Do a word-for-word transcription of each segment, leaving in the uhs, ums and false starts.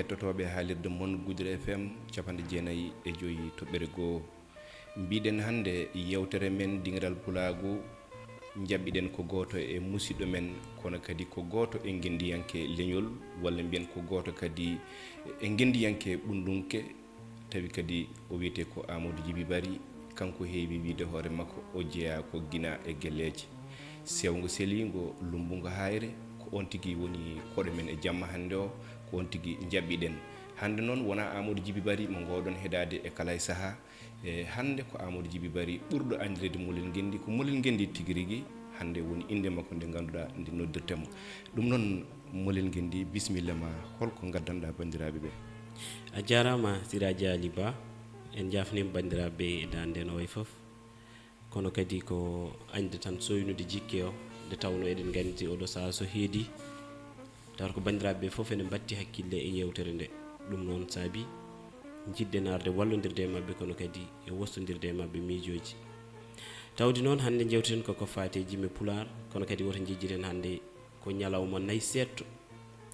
Totooɓe haalirde mon Gudira F M capanɗe jeenayi e joyi toɓɓere goo. Mbiɗen hannde yewtere men Dingiral Pulaagu, njaɓɓiɗen ko gooto e musiɗɗo men, kono kadi ko gooto e ngenndiyanke leñol, walla mbiyen ko gooto kadi e ngenndiyanke ɓundunke, tawi kadi o wiyetee ko Amadou Djiby Barry, kanko heewi wiyde hoore makko o jeyaa ko Gina e Gelleeje. Sewngo seliingo, lummbungo haayre, ko oon tigi woni koɗo men e jamma hannde o, ko oon tigi njaɓɓiɗen. Hannde noon wonaa Amadou Djiby Barry mo ngoowɗon heɗaade e kala e sahaa. E hannde ko Amadou Djiby Barry ɓurɗo anndireede Molel Ngenndi, ko Molel Ngenndi tigi rigi. Hannde woni innde makko nde ngannduɗaa nde noddirtee mo. Ɗum noon, Molel Ngenndi, bisimilla ma, holko ngaddanɗaa banndiraaɓe ɓe? A jaaraama, Siraaji Ali Ba. En njaafniima banndiraaɓe e daande no wayi fof. Kono kadi ko añde tan sooynude jikke o, nde tawnoo eɗen nganndi oɗo sahaa so heedi, tawata ko banndiraaɓe ɓe fof ene mbatti hakkille e yewtere nde. Ɗum noon saabi njiɗɗen arde wallondirde e maɓɓe, kono kadi e wostondirde e maɓɓe miijooji. Tawde noon hannde njewteten ko ko faati e jime Pulaar, kono kadi woto njejjiten hannde ko ñalawma nayi seeɗto,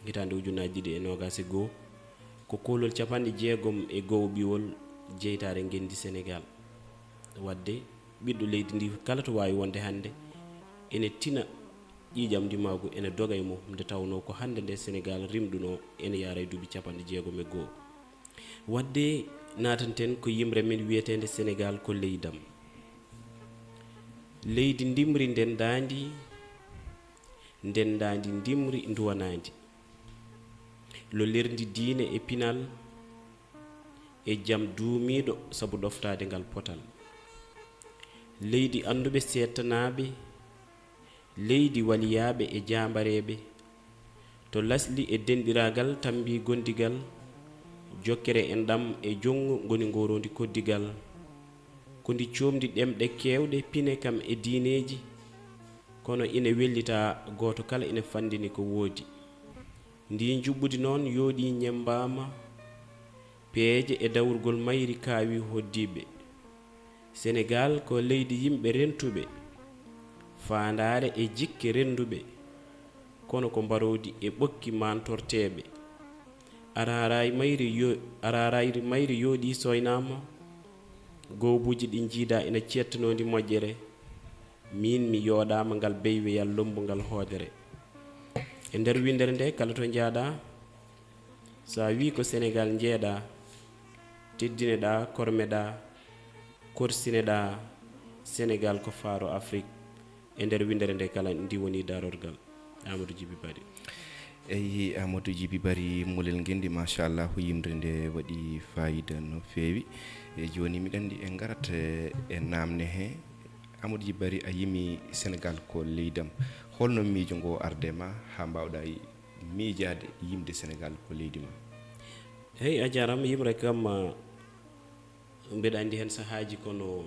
hitaande ujunaaji ɗiɗi e noogaas e goo, ko koolol capanɗe jeegom e goo ɓiwol jeytaare ngenndi Senegaal. Waɗde ɓiɗɗo leydi ndi kala to waawi wonde hannde ene tina ƴiiƴam ndimaagu, ene doga e mum, nde tawnoo ko hannde nde Senegaal rimɗunoo ene yaara e duuɓi capanɗe jeegom e goo. Waɗde naatanten ko yimre men wiyeteende Senegaal ko leydam. Leydi ndimri ndendaandi, ndendaandi ndimri nduwanaandi. Lolirndi diine e pinal e jam duumiiɗo sabu ɗoftaade ngal potal. Leydi annduɓe seettanaaɓe, leydi waliyaaɓe e jaambareeɓe, to lasli e denɗiraagal tambi gondigal, jokkere enɗam e jonngo ngoni ngooroondi koddigal, ko ndi coomndi ɗemɗe keewɗe pine kam e diineeji, kono ina wellita gooto kala ina fanndini ko woodi. Ndii njuɓɓudi noon yooɗii ñemmbaama, peeje e dawrugol mayri kaawi hoɗdiiɓe. Senegaal ko leydi yimɓe rentuɓe, faandaare e jikke rennduɓe, kono ko mbaroodi e ɓokki maantorteeɓe. Araaraay mayri yo-, araaraayri mayri yooɗii sooynaama, goobuuji ɗi njiidaa ina ceettanoondi moƴƴere. Miin mi yooɗaama ngal beyweyal lommbungal hoodere. E nder winndere nde kala to njaaɗaa, so a wii ko Senegaal njeeɗaa, teddineɗaa, kormeɗaa, korsineɗaa, Senegaal ko faaro Afrik. E nder winndere nde kala ndi woni darorgal. Amadou Djiby Barry. Eyi, Amadou Djiby Barry, Molel Ngenndi, machallah, yimre nde waɗi fayida no feewi. E jooni miɗen anndi en ngarat e, e naamne he. Amadou Djiby Barry, a yimi Senegaal ko leydam. Holno miijo ngo arde ma haa mbaawɗaa miijaade yimde Senegaal ko leydi ma? Eyi, a jaaraama, yimre kam, ah, mbeɗa anndi heen sahaaji kono,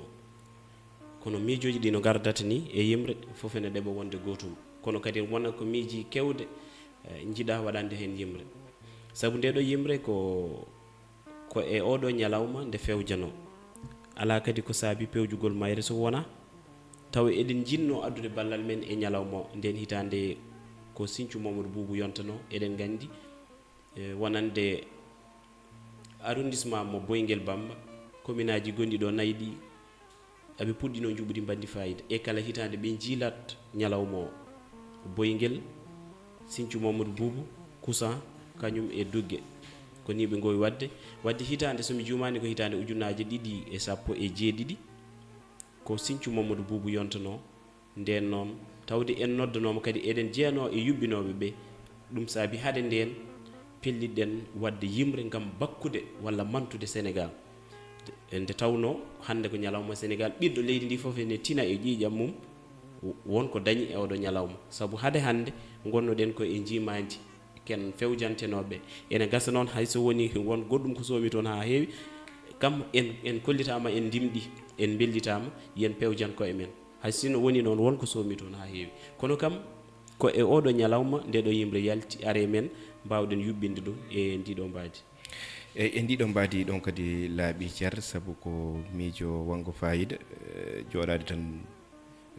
kono miijooji ɗi no ngardata ni e yimre, fof ene ɗeɓa wonde gootum. Kono kadi wona ko miiji keewɗe, eh, njiɗaa waɗande heen yimre. Sabu nde ɗo yimre ko, ko e oɗo ñalawma nde fewjanoo. Alaa kadi ko saabi pewjugol mayre so wonaa tawa eɗen njinnoo addude ballal men e ñalawma o. Ndeen hitaande ko Sinthiou Mamadou Boubou yontanoo, eɗen nganndi, e, wonande arrondissement mo Boyguel Bamba, commune aji gonɗi ɗo nayi ɗi, aɓe puɗɗino njuɓɓudi mbaɗndi fayida. E kala hitaande ɓe njiilat ñalawma o. Boyguel, Sinthiou Mamadou Boubou, Kusan, kañum e Dugge. Ko ni ɓe ngowi waɗde. Waɗde hitaande, so mi juumaani, ko hitaande ujunaaji ɗiɗi e sappo e jeeɗiɗi, ko Sinthiou Mamadou Boubou yontanoo. Ndeen noon, tawde en noddanooma kadi eɗen jeyanoo e yuɓɓinooɓe ɓe, ɗum saabi hade ndeen pellitɗen waɗde yimre ngam bakkude walla mantude Senegaal. Nde tawnoo hannde ko ñalawma Senegaal, ɓiɗɗo leydi ndi fof ene tina e ƴiiƴam mum won ko dañi e oɗo ñalawma. Sabu hade hannde ngonnoɗen ko e njiimaandi ken fewjantenooɓe. Ene gasa noon hay so woni won goɗɗum ko soomi toon haa heewi, kam en, en kollitaama, en ndimɗi, en mbellitaama, yen pewjan koye men. Hay sinno woni noon, won ko soomi toon haa heewi. Kono kam, ko e oɗo ñalawma nde ɗo yimre yalti, are men mbaawɗen yuɓɓinde ɗum e ndi ɗo mbaadi. E, e ndi ɗo mbaadi ɗon kadi laaɓi cer, sabu ko miijo wanngo fayida, eh, jooɗaade tan,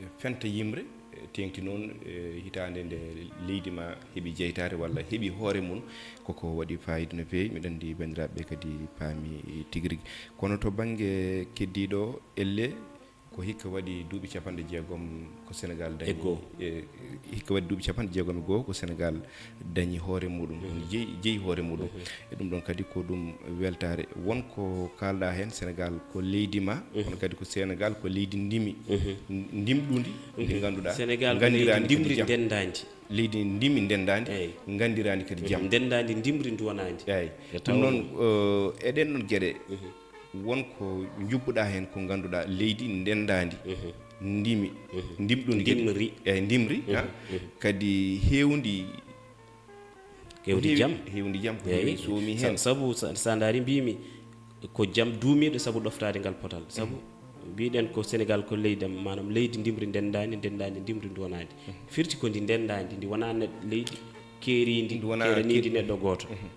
eh, fenta yimre, Teeŋti noon, e hitaande nde leydi ma heɓi jeytaare walla heɓi hoore mum, koko waɗi faayiida no feewi. Miɗo anndi banndiraaɓe ɓe kadi paami tigi rigi. Kono to bannge keddiiɗo, elle ko hikka waɗi duuɓi capanɗe jeegom ko Senegaal dañi. E goo. E, hikka waɗi duuɓi capanɗe jeegom e goo ko Senegaal dañi hoore muɗum. Mhm. Jeyi, jeyi hoore muɗum. Mhm. E ɗum ɗon kadi ko ɗum weltaare. Won ko kaalɗa heen, Senegaal ko leydi ma, mhm, kono kadi ko Senegaal ko leydi ndimi. Mhm. N-, ndimɗundi, ndi, mhm, ngannduɗaa, Senegaal ko leydi nganndirandi kadi ndimri jam. Ndendaandi. Leydi ndimi ndendaandi, eey, nganndirandi kadi jam. Mhm. Ndendaandi, ndimri, nduwanaandi. Eey. E ɗum tawa noon, ɗum, eh, e ɗeen ɗoon geɗe, mhm, won ko njuɓɓuɗaa heen ko ngannduɗaa leydi ndendaandi, mhm, ndimi, mhm, ndimɗundi kadi. Ndimri. Eey, ndimri, mhm, ha? Mhm. Kadi heewndi, heewndi jam. Heewndi jam ko, eey, heewi soomi sa-, heen. Sabu sa, sa ndaari mbiimi ko jam duumiiɗo sabu ɗoftaade ngal potal. Sabu, mhm, mbiɗen ko Senegaal ko leydi am, maanaam leydi ndimri ndendaandi, ndendaandi ndimri nduwanaandi. Mhm. Firti ko ndi ndendaandi, ndi wonaa ne-, leydi keeriindi, ndi wonaa keeraniindi ke-, neɗɗo gooto. Mhm.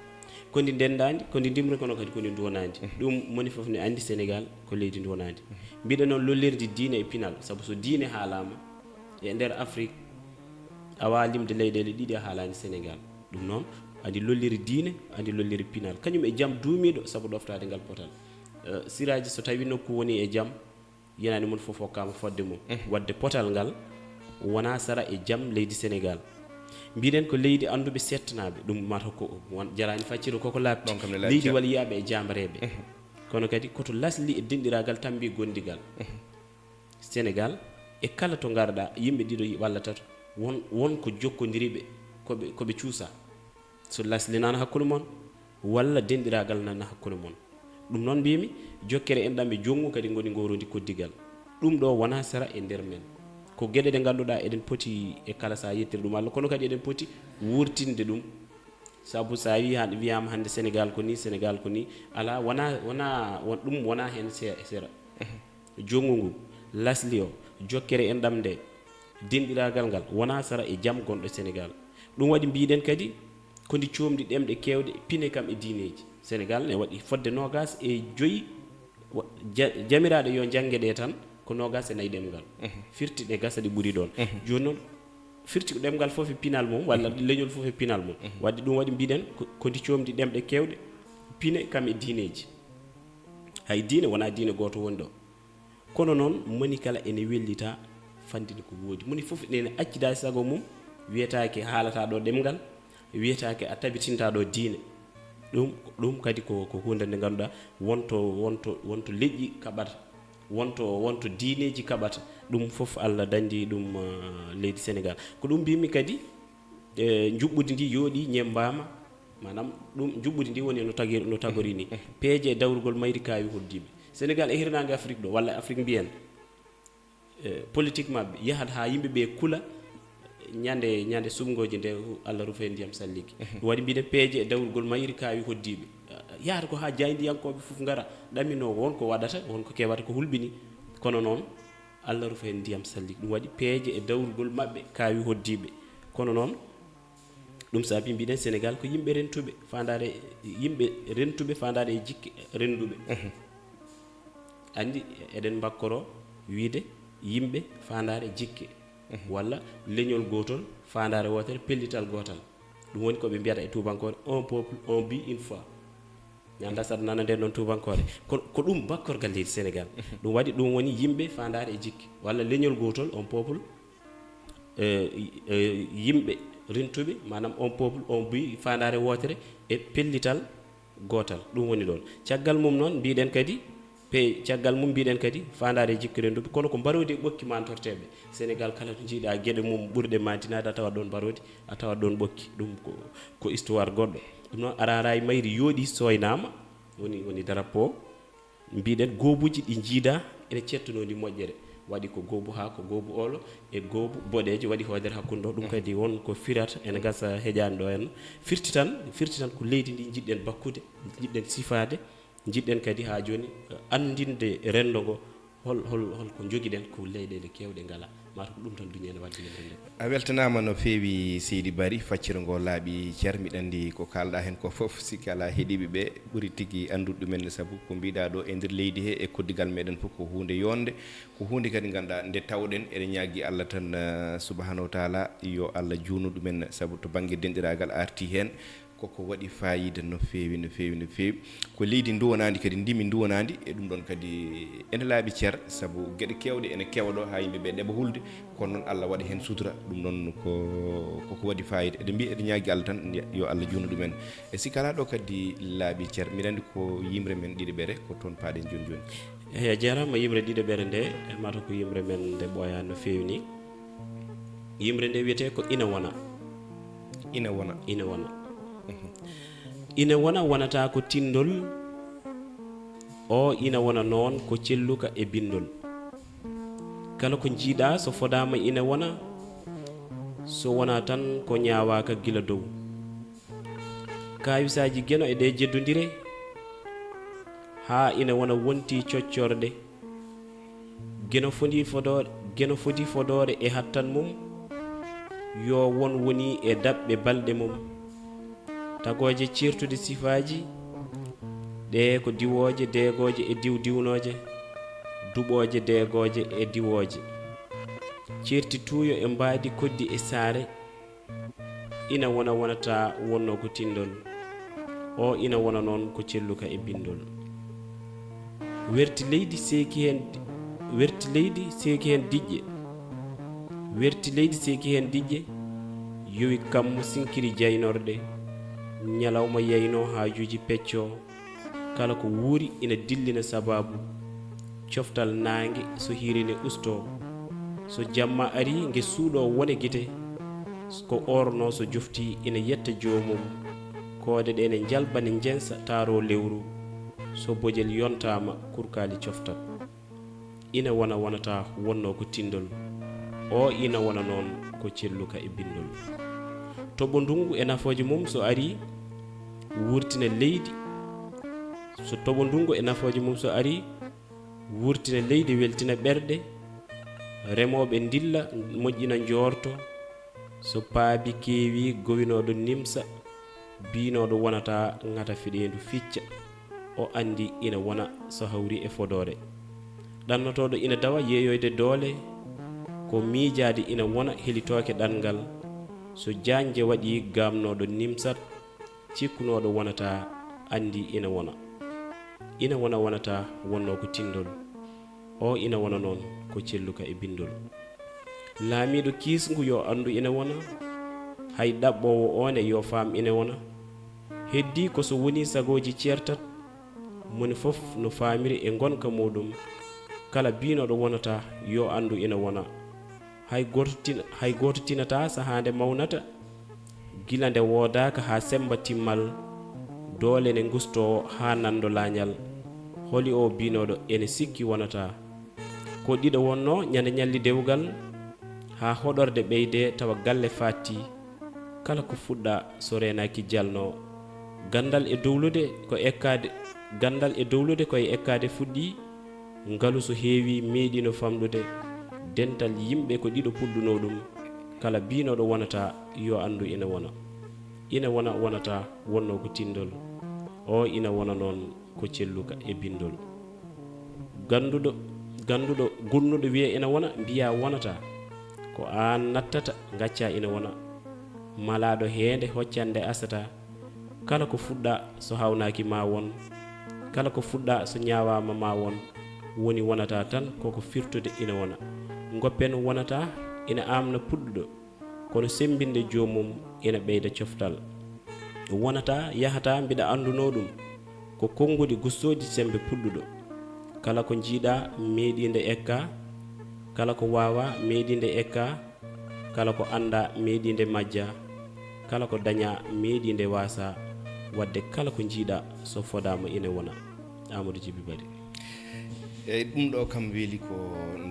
Ko ndi ndendaandi, ko ndi ndimri, kono kadi ko ndi nduwanaandi. Mhm. Ɗum moni fof ne anndi Senegaal ko leydi nduwanaandi. Mhm. Mbiɗen noon lollirde diine e pinal, sabu so diine haalaama e nder Afrik, a waawaa limde leyɗeele ɗiɗi a haalaani Senegaal. Ɗum noon, adi lolliri diine, adi lolliri pinal. Kañum e jam duumiiɗo sabu ɗoftaade ngal potal. Eh, siraaji, so tawii nokku woni e jam, yenaande mum fof hokkaama fodde mum. Mhm. Waɗde potal ngal wonaa sara e jam leydi Senegaal. Mbiɗen ko leydi annduɓe seettanaaɓe, ɗum mata ko won, jaraani facciro koko laaɓti. Ɗon kam ne laaɓti. Leydi waliyaaɓe e jaambareeɓe. Mhm. Kono kadi koto lasli e denɗiraagal tambi gondigal. Mhm. Senegaal, e kala to ngarɗaa, yimɓe ɗiɗo walla tato, won, won ko jokkondiri ɓe, ko ɓe, ko ɓe cuusa. So lasli nana hakkunde mon, walla denɗiraagal nana hakkunde mon. Ɗum noon mbiymi, jokkere enɗam e jonngu kadi ngoni ngorodi koddigal. Ɗum ɗo wonaa sara e nder men. Ko geɗe ɗe ngannduɗaa eɗen poti e kala sahaa yettirde ɗum Allah, kono kadi eɗen poti wuurtinde ɗum. Sabu so a wii han-, wiyaama hannde Senegaal ko nii, Senegaal ko nii, alaa, wonaa, wonaa, won-, ɗum wonaa heen se-, sera. Jonngu ngu, lasli o, jokkere enɗam nde, denɗiraagal ngal, wonaa sara e jam gonɗo Senegaal. Ɗum waɗi mbiɗen kadi, ko ndi coomdi ɗemɗe keewɗe, pine kam e diineeji. Senegaal ne waɗi fodde noogaas e joyi wa-, ja-, jamiraaɗe yo njannge ɗe tan, ko noogaas e nayi ɗemngal. Mhm. Firti ɗe gasa ɗe ɓuri ɗoon. Mhm. Jooni noon, firti ko ɗemngal fof e pinal mum, walla, mhm, leñol fof e pinal mum. Mhm. Waɗde ɗum waɗi mbiɗen ko, ko ndi coomdi ɗemɗe keewɗe, pine kam e diineeji. Hay diine wonaa diine gooto woni ɗo. Kono noon, moni kala ene wellita fanndinde ko woodi. Moni fof ene accida e sago mum, wiyetaake haalata ɗo ɗemngal, wiyetaake a tabitinta ɗo diine. Ɗum, ɗum kadi ko, ko huunde nde ngannduɗaa wonto, wonto, wonto leƴƴi kaɓata, wonto, wonto diineeji kaɓata. Ɗum fof Allah dañdi ɗum, ah, leydi Senegaal. Ko ɗum mbimi kadi, e, njuɓɓudi ndi yooɗi, ñemmbaama. Maanaam, ɗum, njuɓɓudi ndi woni no tagi-, no tagori ni. Mhm. Peeje e dawrugol mayri kaawi hoddiiɓe. Senegaal e hirnaange Afrik ɗo, walla Afrik mbiyen, e, politique maɓɓe yahat haa yimɓe ɓe kula ñande, ñande suɓngooji nde Allah rufa e ndiyam salligi. Mhm. Ɗum waɗi mbiɗen peeje e dawrugol mayri kaawi hoddiiɓe. Yahata ko haa jaayndiyankooɓe fof ngara ɗaminoo won ko waɗata, won ko kewata, ko hulɓini. Kono noon, Allah rufa en ndiyam salli. Ɗum waɗi peeje e dawrugol maɓɓe kaawi hoddiiɓe. Kono noon, ɗum saabi mbiɗen Senegaal ko yimɓe rentuɓe, faandaare, yimɓe rentuɓe, faandaare e jikke renduɓe. Mhm. Anndi, eɗen mbakkoro wiide yimɓe, faandaare, jikke. Mhm. Walla leñol gootol, faandaare wootere, pellital gootal. Ɗum woni ko ɓe mbiyata e tuubankoore, un peuple, un but, une foi. Mi anndaa saɗa nana nden ɗon tuubankoore. Kono ko ɗum bakkorgal leydi Senegaal. Mhm. Ɗum waɗi ɗum woni yimɓe, faandaare e jikke. Walla leñol gootol, un peuple, e, e, yimɓe rentuɓe, maanaam un peuple, un but, faandaare wootere e pellital gootal. Ɗum woni ɗoon. Caggal mum noon, mbiɗen kadi, pe-, caggal mum mbiɗen kadi, faandaare e jikke renduɓe, kono ko mbaroodi e ɓokki mantorteeɓe. Senegaal, kala to njiiɗa geɗe mum ɓurɗe maantinaade, a tawat ɗoon mbaroodi, a tawat ɗoon ɓokki. Ɗum ko, ko histoire goɗɗo. Ɗum noon, a raaraay mayri yooɗi, sooynaama, woni, woni drapeau. Mbiɗen goobuuji ɗi njiidaa ene ceettunoo ndi moƴƴere. Waɗi ko goobu haako, goobu oolo e goobu boɗeejo waɗi hoodere hakkunde ɗo. Ɗum kadi won ko firata ene gasa heƴaani ɗo henna. Firti tan, firti tan ko leydi ndi njiɗɗen bakkude, njiɗɗen sifaade, njiɗɗen kadi haa jooni, eh, anndinde renndo ngo Hol, hol, hol ko njogiɗen ko leyɗeele keewɗe ngala? Mata ko ɗum tan duñe ene wadde yimre nde. A weltanaama no feewi seydi Bari, facciro ngo laaɓi cer. Miɗa anndi ko kaalɗa heen ko fof, sikki alaa heɗiiɓe ɓe ɓuri tigi anndude ɗumen, sabu ko mbiɗa ɗo e nder leydi he e koddigal meɗen fof ko huunde yonde, ko huunde kadi ngannduɗaa nde tawɗen eɗen ñaagii Allah tan, eh, subhanahu wa taala yo Allah juunu ɗumen, sabu to bannge denɗiraagal arti heen. Koko waɗi faayiida no feewi, no feewi, no feewi. Ko leydi nduwanaandi kadi, ndimi nduwanaandi, e ɗum ɗon kadi ene laaɓi cer, sabu geɗe keewɗe ene kewa ɗo haa yimɓe ɓe ɗeɓa hulde, kono noon Allah waɗi heen sutura, ɗum ɗon ko, koko waɗi faayiida. Eɗen mbiya, eɗen ñaagi Allah tan, yo Allah juutnu ɗumen. E si kala ɗo kadi laaɓi cer, mbiɗa anndi ko yimre men ɗiɗaɓere, ko toon paaɗen jooni jooni. Eyi, a jaaraama. Yimre ɗiɗaɓere nde, mata ko yimre men nde ɓooya no feewi ni. Yimre nde wiyetee ko ina wona. Ina wona. Ina wona. Ina wona, wonata ko tinndol. O ina wona noon ko celluka e binndol. Kala ko njiiɗa so fodaama ina wona, so wona tan ko ñaawaaka gila dow. Kaawisaaji Geno e ɗe jeddondire, haa ina wona wonti coccorɗe. Geno fodi fodoore, Geno fodi fodoore e hattan mum, yo won woni e daɓɓe balɗe mum. Tagooje ceertude sifaaji, ɗe ko diwooje, deegooje e diwdiwnooje, duɓooje, deegooje e diwooje. Ceerti tuuyo e mbaadi koddi e saare, ina wona wonata wonno ko tinndol. O ina wona noon ko celluka e binndol. Werti leydi seeki heen, werti leydi seeki heen diƴƴe. Werti leydi seeki heen diƴƴe, yowi kammu sinkiri jaynorɗe. Ñalawma yayno haajuuji peccoo. Kala ko wuuri ina dillina sabaabu coftal naange, so hiire ne ustoo. So jamma arii, nge suuɗoo wone gite, ko oornoo so joftii ina yetta joomum. Koode ɗe ne njalba ne njensa taaroo lewru. So bojel yontaama, kurkaali coftat. Ina wona wonata wonnoo ko tinndol. O ina wona noon ko celluka e binndol. Toɓo ndunngu e nafooje mum so arii, wurtina leydi. So toɓo ndunngu e nafooje mum so arii, wurtina leydi, weltina ɓerɗe. Remooɓe ndilla, moƴƴina njoorto. So paabi keewi, gowinooɗo nimsa, biinooɗo wonata ŋata fiɗeendu ficca. O anndi ina wona so hawri e fodoore. Ɗannotooɗo ina dawa yeeyoyde doole, ko miijaade ina wona heli tooke ɗanngal. So jaañnje waɗi, gaamnooɗo nimsat, cikkunooɗo wonata anndi ina wona. Ina wona wonata wonnoo ko tinndol. O ina wona noon ko celluka e binndol. Laamiiɗo kiisngu yo anndu ina wona, hay ɗaɓɓoowo oone yo faam ina wona. Heddii ko so wonii sagooji ceertat, moni fof no faamiri e ngonka muuɗum. Kala biinooɗo wonata yo anndu ina wona. Hay gooto tin-, hay gooto tinataa sahaa nde mawnata, gila nde woodaaka haa semmba timmal, doole ne ngustoo haa nanndo laañal. Holi oo biinooɗo ene sikki wonata? Ko ɗiɗo wonnoo ñande ñalli dewgal, haa hoɗorde ɓeydee tawa galle faattii. Kala ko fuɗɗaa so reenaaki jalnoo. Ganndal e dowlude ko ekkaade, ganndal e dowlude ko e ekkaade fuɗɗii. Ngalu so heewii meeɗiino famɗude. Dental yimɓe ko ɗiɗo puɗɗunoo ɗum. Kala biinooɗo wonata yo anndu ina wona. Ina wona wonata wonnoo ko tinndol. O ina wona noon ko celluka e binndol. Gannduɗo, gannduɗo, gonnuɗo wiya ina wona, mbiya wonata. Ko aan nattata, ngacca ina wona. Malaaɗo heende, hoccan nde asata. Kala ko fuɗɗaa so hawnaaki ma won. Kala ko fuɗɗaa so ñaawaama ma won. Woni wonata tan koko firtude ina wona. Ngoppen wonata ina aamna puɗɗuɗo. Kono semmbinde joomum ina ɓeyda coftal. Wonata, yahata, mbiɗa anndunoo ɗum. Ko konnguɗi gustooji semmbe puɗɗuɗo. Kala ko njiiɗaa meeɗii nde ekkaa. Kala ko waawaa meeɗii nde ekkaa. Kala ko anndaa meeɗii nde majjaa. Kala ko dañaa meeɗii nde waasaa. Waɗde kala ko njiiɗaa so fodaama ina wona. Amadou Djiby Bari. Eyyi, ɗum ɗo kam weeli ko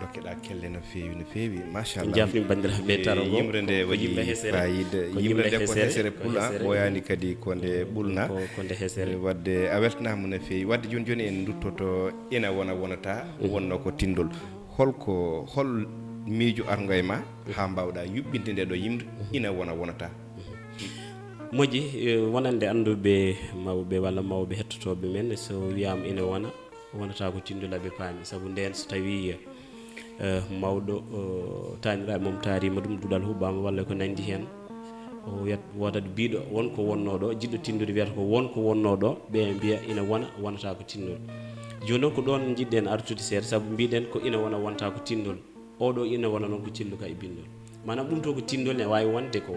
dokkeɗaa kelle no feewi, no feewi, machallah. Jaafni banndiraaɓe. Taro ngo, yimre nde waɗi fayida. Yimre nde ko hesere pula, ɓooyaani kadi ko nde ɓulna. Ko nde hesere. Wadde a weltanaama no feewi. Wadde jooni jooni en nduttoto ina wona wonata, mhm, wonno ko tinndol. Holko, hol miijo arngo e ma, mhm, haa mbaawɗaa yuɓɓinde nde ɗo yimre, mhm, ina wona wonata? Mhm. Moƴƴi, eh, wonande annduɓe mawɓe walla mawɓe hettotooɓe men, so wiyaama ina wona, wonata ko tinndol aɓe paami. Sabu ndeen so tawii, eh, mawɗo, eh, taaniraaɓe mum taariima ɗum, duɗal huɓɓaama walla ko nanndi heen, o wiyat, woodat biiɗo won ko wonnoo ɗo, jiɗɗo tinndude wiyata ko won ko wonnoo ɗo, ɓe mbiya ina wona, wonata ko tinndol. Jooni noon ko ɗoon njiɗɗen artude seeɗa, sabu mbiɗen ko ina wona, wonata ko tinndol. Oɗo ina wona noon ko cilluka e binndol. Maanaam ɗum to ko tinndol ne waawi wonde ko,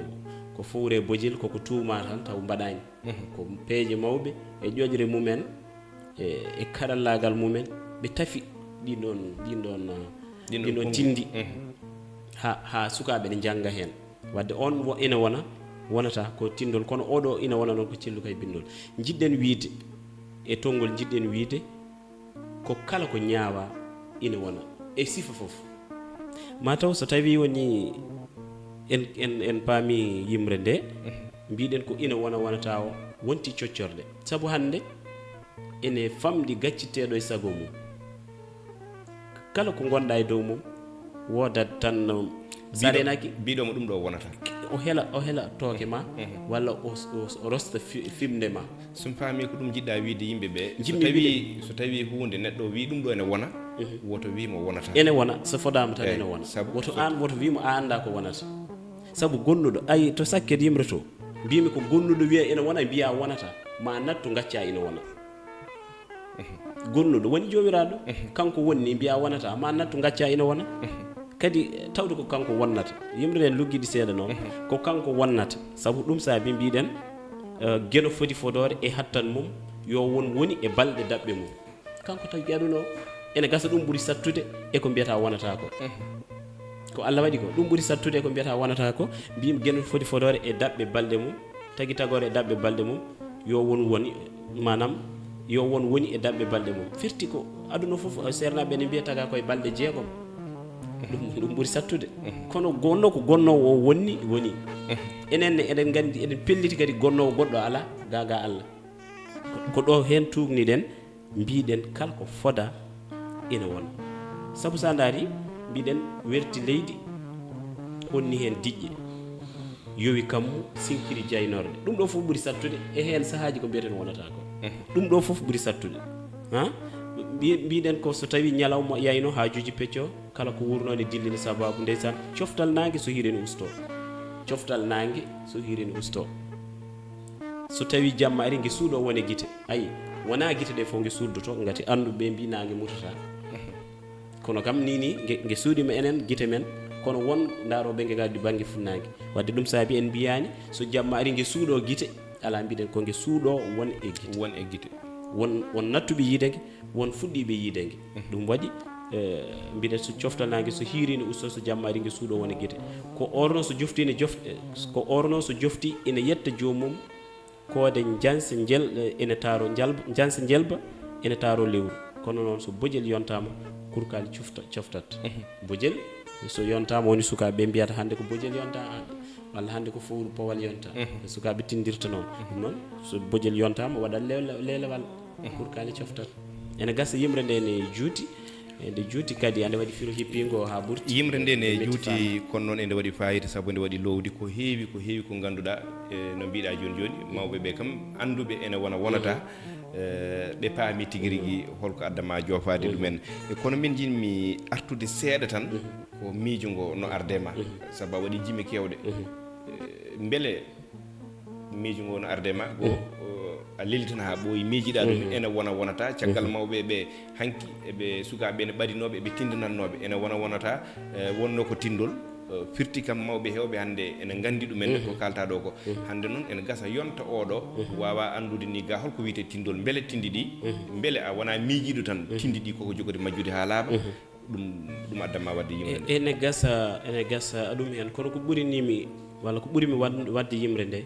ko fowre bojel, koko tuuma tan taw mbaɗaani. Mhm. Ko peeje mawɓe e ƴoƴre mumen, e, e karallaagal mumen, ɓe tafi ɗin ɗon, ɗin ɗon, ɗin ɗon ɗin ɗon tinndi. Mhm. Ha, ha sukaaɓe ne njannga heen. Wadde on wo-, ina wona, wonata ko tinndol, kono oɗo ina wona noon ko cilluka e binndol. Njiɗɗen wiyde, e tonngol njiɗɗen wiyde, ko kala ko ñaawa ina wona e sifa fof. Ma taw so tawii woni en, en, en paami yimre nde, mhm, mbiɗen ko ina wona, wonata o, wonti coccorɗe. Sabu hannde ene famɗi gacciteeɗo e sago mum. Kala ko ngonɗa e dow mum, woodat tan, no, sa biɗo-, reenaaki, biɗo mo ɗum ɗo wonata. O hela, o hela tooke ma, mhm, walla o, o, o rosta fi-, fimde ma. So mi faami ko ɗum njiɗɗa wiide yimɓe ɓe, so tawi, so tawi huunde neɗɗo wi ɗum ɗo ene wona, mhm, woto wi mo wonata. Ene wona, so fodaama tan, eyi, ene wona. Sabu woto so aan, woto wi mo a annda ko wonata. Sabu gonnuɗo, ay, to sakket yimre to, mbimi ko gonnuɗo wiya ene wona, mbiya wonata, ma nattu ngacca ene wona. Gonnuɗo woni joomiraaɗo, mhm, kanko wonni, mbiya wonata, ma nattu ngacca ina wona. Mhm. Kadi, eh, tawde ko kanko wonnata. Yimre nden luggiɗi seeɗa noon, mhm, ko kanko wonnata. Sabu ɗum saabi mbiɗen, eh, geno foti fodoore e hattan mum, yo won woni e balɗe daɓɓe mum. Kanko tagi aduna o, ene gasa ɗum ɓuri sattude e ko mbiyata wonata ko. Mhm. Ko Allah waɗi ko, ɗum ɓuri sattude e ko mbiyata wonata ko. Mbimi geno foti fodoore e daɓɓe balɗe mum, tagi tagoore e daɓɓe balɗe mum, yo won woni, maanaam, yo won woni e daɓɓe balɗe mum. Firti ko aduna fof, seernaaɓe ene mbiya taga koye balɗe jeegom. Ɗum, ɗum ɓuri sattude. Mhm. Kono gonno ko gonnoowo o wonni, woni. Mhm. Enen ne eɗen nganndi, eɗen pelliti kadi gonnoowo goɗɗo alaa, ga, ga Allah. Ko, ko ɗo heen tuugniɗen, mbiɗen kala ko foda ina wona. Sabu sa ndaari, mbiɗen werti leydi, honni heen diƴƴe, yowi kammu, sinkiri jaynorɗe. Ɗum ɗo fof ɓuri sattude, e heen sahaaji ko mbiyeten wonata ko. Mhm. Ɗum ɗo fof ɓuri sattude. Ha? Mbi-, mbiɗen ko so tawi ñalawma yayno, haajuji pecco, kala ko wurno ne dillina sababu ndeysaan, coftal naange so hiiri ne usto. Coftal naange so hiiri ne usto. So tawi jamma ari, nge suuɗo wone gite. Ayi, wona gite ɗe fof nge suuddoto, ngati annduɓe mbi naange mutata. Kono kam ni ni, nge, nge suuɗima enen, gite men, kono won ndaroɓe nge gaddi bannge funnaange. Wadde ɗum saabi en mbiyani, so jamma ari nge suuɗo gite, ala mbiɗen ko nge suuɗo won e gite. Won e gite. Won, won nattuɓe yiide nge, won fuɗɗiiɓe yiide nge. Mhm. Ɗum waɗi, eh, mbiɗen so coftal naange so hiiri ne usto, so jamma ari nge suuɗo won e gite. Ko orno so jofti ne jof-, eh, ko orno so jofti ene yetta joomum, koode janse njel-, eh, ene taaro njalba, janse njelba ene taaro lewru. Kono noon so bojel yontaama, kurkaali cufta-, coftat. Mhm. Bojel so yontaama woni sukaaɓe ɓe mbiyata hannde ko bojel yonta hannde. Walla hannde ko fowru powal yonta. Mhm. Sukaaɓe tindirta noon. Mhm. Ɗum noon, so bojel yontaama, waɗat lew-, lew-, leelewal. Mhm. Kurkaali coftat. Ene gasa yimre nde ne juuti, e nde juuti kadi, ande waɗi firo hippiingo haa ɓurti. Yimre nde ne juuti, kono noon ende waɗi fayida, sabu nde waɗi lowdi ko heewi, ko heewi ko ngannduɗaa, e no mbiɗa jooni jooni, mawɓe ɓe kam, annduɓe ene wona wonata, mhm, e ɓe paami tigi rigi holko adda ma joofaade, mhm, ɗumen. E kono min njiɗmi artude seeɗa tan, mhm, ko miijo ngo no arde ma. Mhm. Sabu a waɗi jime keewɗe. Mhm. E, mbele miijo ngo no arde ma, go, mhm, o, a lelitana haa ɓooyi, miijiɗa ɗum, mhm, ene wona, wonata. Caggal, mhm, mawɓe ɓe hanki, eɓe sukaaɓe ene ɓadinooɓe, eɓe tindinannooɓe, ene wona, wonata, e, wonno ko tindol. E, firti kam mawɓe heewɓe hannde ene nganndi ɗumen, mhm, ko kalta ɗo ko. Mhm. Hannde noon ene gasa yonta oɗo, mhm, waawa anndude ni ga holko wiyetee tindol. Mbele tindi ɗi, mhm, mbele a wona miijiiɗo tan, mhm, tindi ɗi koko jogori majjude haa laaɓa. Mhm. Ɗum, ɗum addan ma waɗde yimre nde. E-, ene gasa, ene gasa ɗum heen, kono ko ɓuri ni mi, walla ko ɓuri mi wad-, waɗde yimre nde,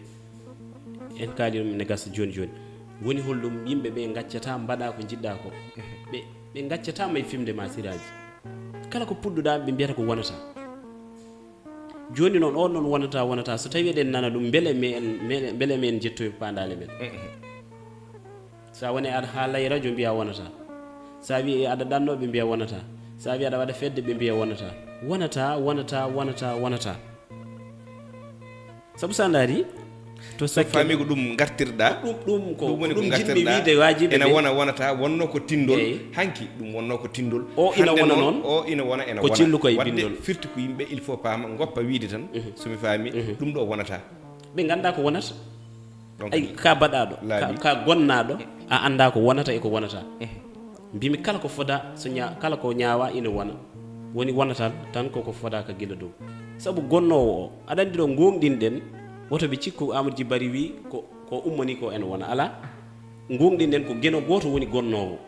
en kaali ɗum ene gasa jooni jooni. Woni holɗum yimɓe ɓe ngaccata, mbaɗa ko njiɗɗa ko. Mhm. Ɓe, Ɓe ngaccataa may fimde ma siraaji. Kala ko puɗɗuɗaa, ɓe mbiyata ko wonata. Jooni noon, on noon wonata, wonata. So tawi eɗen nana ɗum, mbele me en, mbele, mbele me en jettoyi paandaale men. So a woni aɗa haalay rajo, mbiya wonata. So a wi aɗa ɗanno, ɓe mbiya wonata. So a wi aɗa waɗa fedde, ɓe mbiya wonata. Wonata, wonata, wonata, wonata. Sabu so a ndaari, to sakke faami ko ɗum ngartirɗa. Ɗum, ɗum ko, ɗum woni ko ɗum jiɗmi ngartirɗa. Wiide waajibi ene ɓe wona, wonata, wonno ko tindol. Eyi. Hanki ɗum wonno ko tindol. O ina hannde wona noon, noon, o ina wona, ena ko wona. Cillu ko e waɗde bindol. Firti ko yimɓe, il faut paama, ngoppa wiide tan, mhm, so mi faami, mhm, ɗum ɗo wonata. Ɓe ngannda ko wonata. Donc, ay, ka baɗaɗo, ka, laabi, ka gonnaɗo, a annda ko wonata e ko wonata. Mhm. Mbimi kala ko foda, so ña-, kala ko ñaawa ina wona. Woni wonata tan ko ko foda ka gila dow. Sabu gonnoowo o, aɗa anndi ɗo ngonɗinɗen, woto ɓe cikku Amadou Djibari wi ko, ko ummani ko ene wona. Ala, ngonɗinɗen ko geno gooto woni gonnoowo.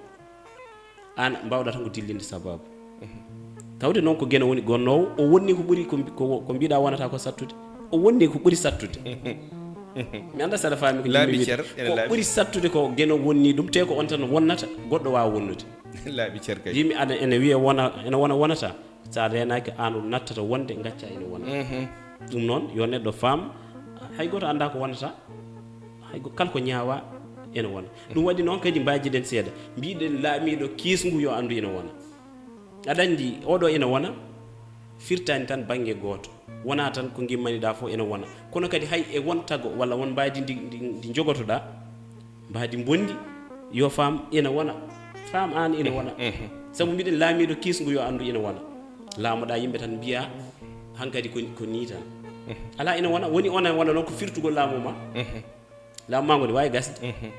An mbawɗa tan ko dillinde sababu. Tawde noon ko geno woni gonnoowo, o wonni ko ɓuri ko mbi-, ko, ko mbiɗa wonata ko sattude. O wonni ko ɓuri sattude. Mi annda saɗa faami ko laabi yimɓe cer, ene ko laabi. Ɓuri sattude ko geno wonni ɗum, te ko on tan wonnata, goɗɗo waawa wonnude. Laabi cer kay. Yimɓe ana, ene wiya wona, ene wona, wonata. Sa reenaaki, aan o nattata wonde, ngacca ene wona. Mhm. Ɗum noon, yo neɗɗo faam, hay gooto annda ko wonata. Hay go-, kala ko ñaawa, ene wona. Ɗum waɗi noon kadi mbaajiɗen seeɗa. Mbiɗen laamiiɗo kiisngu yo anndu ene wona. Aɗa anndi, oɗo ene wona, firtaani tan bannge gooto. Wona tan ko ngimmaniɗaa fof ene wona. Kono kadi hay e won tago walla won mbaadi ndi, ndi, ndi jogotoɗaa, mbaadi mbondi, yo faam ene wona. Faam aan ene wona. Mhm. Sabu mbiɗen laamiiɗo kiisngu yo anndu ene wona. Laamoɗaa yimɓe tan mbiya, hankadi ko, ko nii tan. Mhm. Alaa ene wona, woni ona wona noon ko firtugol laamu ma. Mhm. Laamu maa ngu ne waawi gasde. Mhm.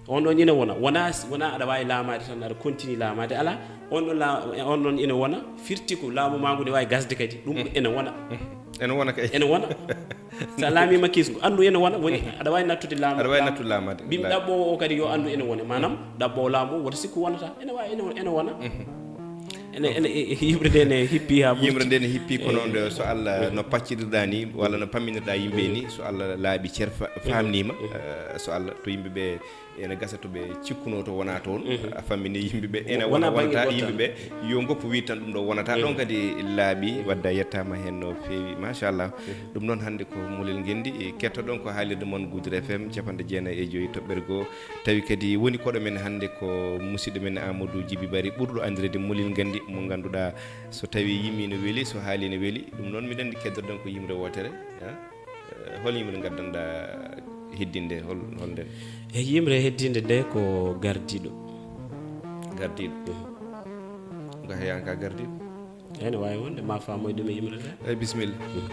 On ɗon ina wona. Wona, wona aɗa waawi laamaade tan, aɗa continue laamaade. Alaa, on ɗon la-, on ɗon ina wona, firti ko laamu maa ngu ne waawi gasde kadi. Ɗum, mhm, ina wona. Mhm. Ina wona kay. Ina wona. So a laamiima kiisngu, anndu ina wona, woni, mhm, aɗa waawi nattude laamu, aɗa waawi laamu, nattude laamaade. Bim, wallaahi, ɗaɓɓoowo o kadi yo anndu ina wona. Maanaam, ɗaɓɓoowo laamu, woto sikku wonata. Ina waawi, ina, ina wona. Mhm. Ene, ene, e, e, yimre nde ne hippi haa ɓurti. Yimre nde ne hippi, kono, eh, nde so Allah, eh, no paccirirɗa ni, walla no pamminirɗa yimɓe ni, so Allah laaɓi cer fa-, eh, faamnima, eh, so Allah, to yimɓe ɓe ene gasa to ɓe cikkuno to wona toon, eh, a fammini yimɓe ɓe, ene wona, wona bannge wonata, yimɓe ɓe yo ngoppu wi tan ɗum ɗo wonata. Eh. Ɗon kadi laaɓi, eh, wadda yettama hen no feewi, machallah. Eh. Ɗum noon hannde ko Molel Ngenndi, eh, kettoɗon ko haalirde mon Goudir F M capanɗe jeenayi e joyi toɓɓere goo. Tawi kadi woni koɗo men hannde ko musidɗo men Amadou Djiby Bari, ɓurɗo anndireede Molel Nganndi, mo ngannduɗaa so tawi yimi no weli, so haali no weli. Ɗum noon, miɗen anndi keddoɗen ko yimre wootere, ah. Eh, hol yimre ngaddanɗaa heddinde, hol, hol nden? E yimre heddinde nde ko gardiiɗo. Gardiiɗo. Mhm. Ko heyanka gardiiɗo? Ene waawi wonde, ma faamoy ɗum e yimre nde. Eyi, bisimilla. Mhm.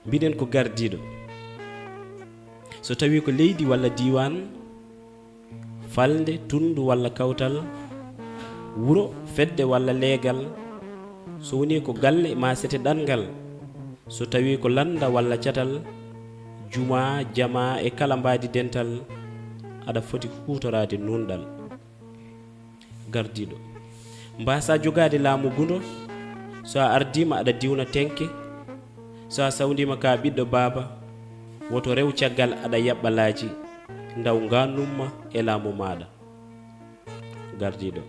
Mbiɗen ko gardiiɗo. So tawi ko leydi walla diiwaan, falnde, tunndu walla kawtal, wuro, fedde walla leegal, so woni ko galle maa sete ɗanngal, so tawi ko lannda walla catal, jumaa, jamaa e kala mbaadi dental, aɗa foti huutoraade nuunɗal. Gardiiɗo. Mbaasa jogaade laamu gundo, so a ardiima aɗa diwna tenke, so a sawndiima ka ɓiɗɗo baaba, woto rew caggal aɗa yaɓɓa laaji, ndaw ngannumma e laamu maaɗa. Gardiiɗo.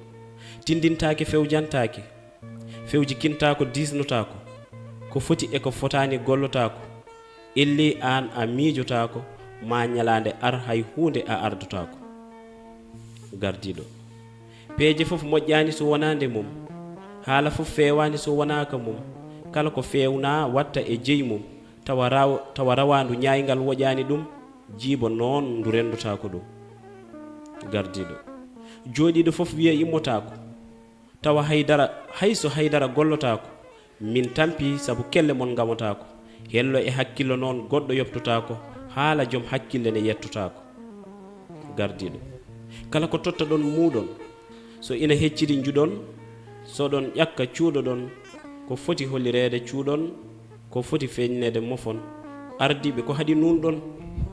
Tindintaake, fewjantaake, fewji kintaako, diisnotaako, ko foti e ko fotaani gollotaako, ellee aan a miijotaako, ma ñalaande ar hay huunde a ardotaako. Gardiiɗo. Peeje fof moƴƴaani so wonaa nde mum, haala fof feewaani so wonaa ka mum, kala ko feewnaa waɗta e jeyi mum, tawa raw-, tawa rawaandu ñaayngal woƴaani ɗum, jiibo noon ndu renndotaako ɗum. Gardiiɗo. Jooɗiiɗo fof wiya immotaako, tawa haydara, hay so haydara gollotaako, min tampi sabu kelle mon ngamotaako. Hello e hakkillo noon goɗɗo yoɓtotaako, haala joom hakkille ne yettotaako. Gardiiɗo. Kala ko tottaɗon muuɗon, so ina hecciri njuɗon, so ɗon ƴakka cuuɗoɗon, ko foti hollireede cuuɗon, ko foti feeñneede mofon. Ardiiɓe ko haɗi nuunɗon,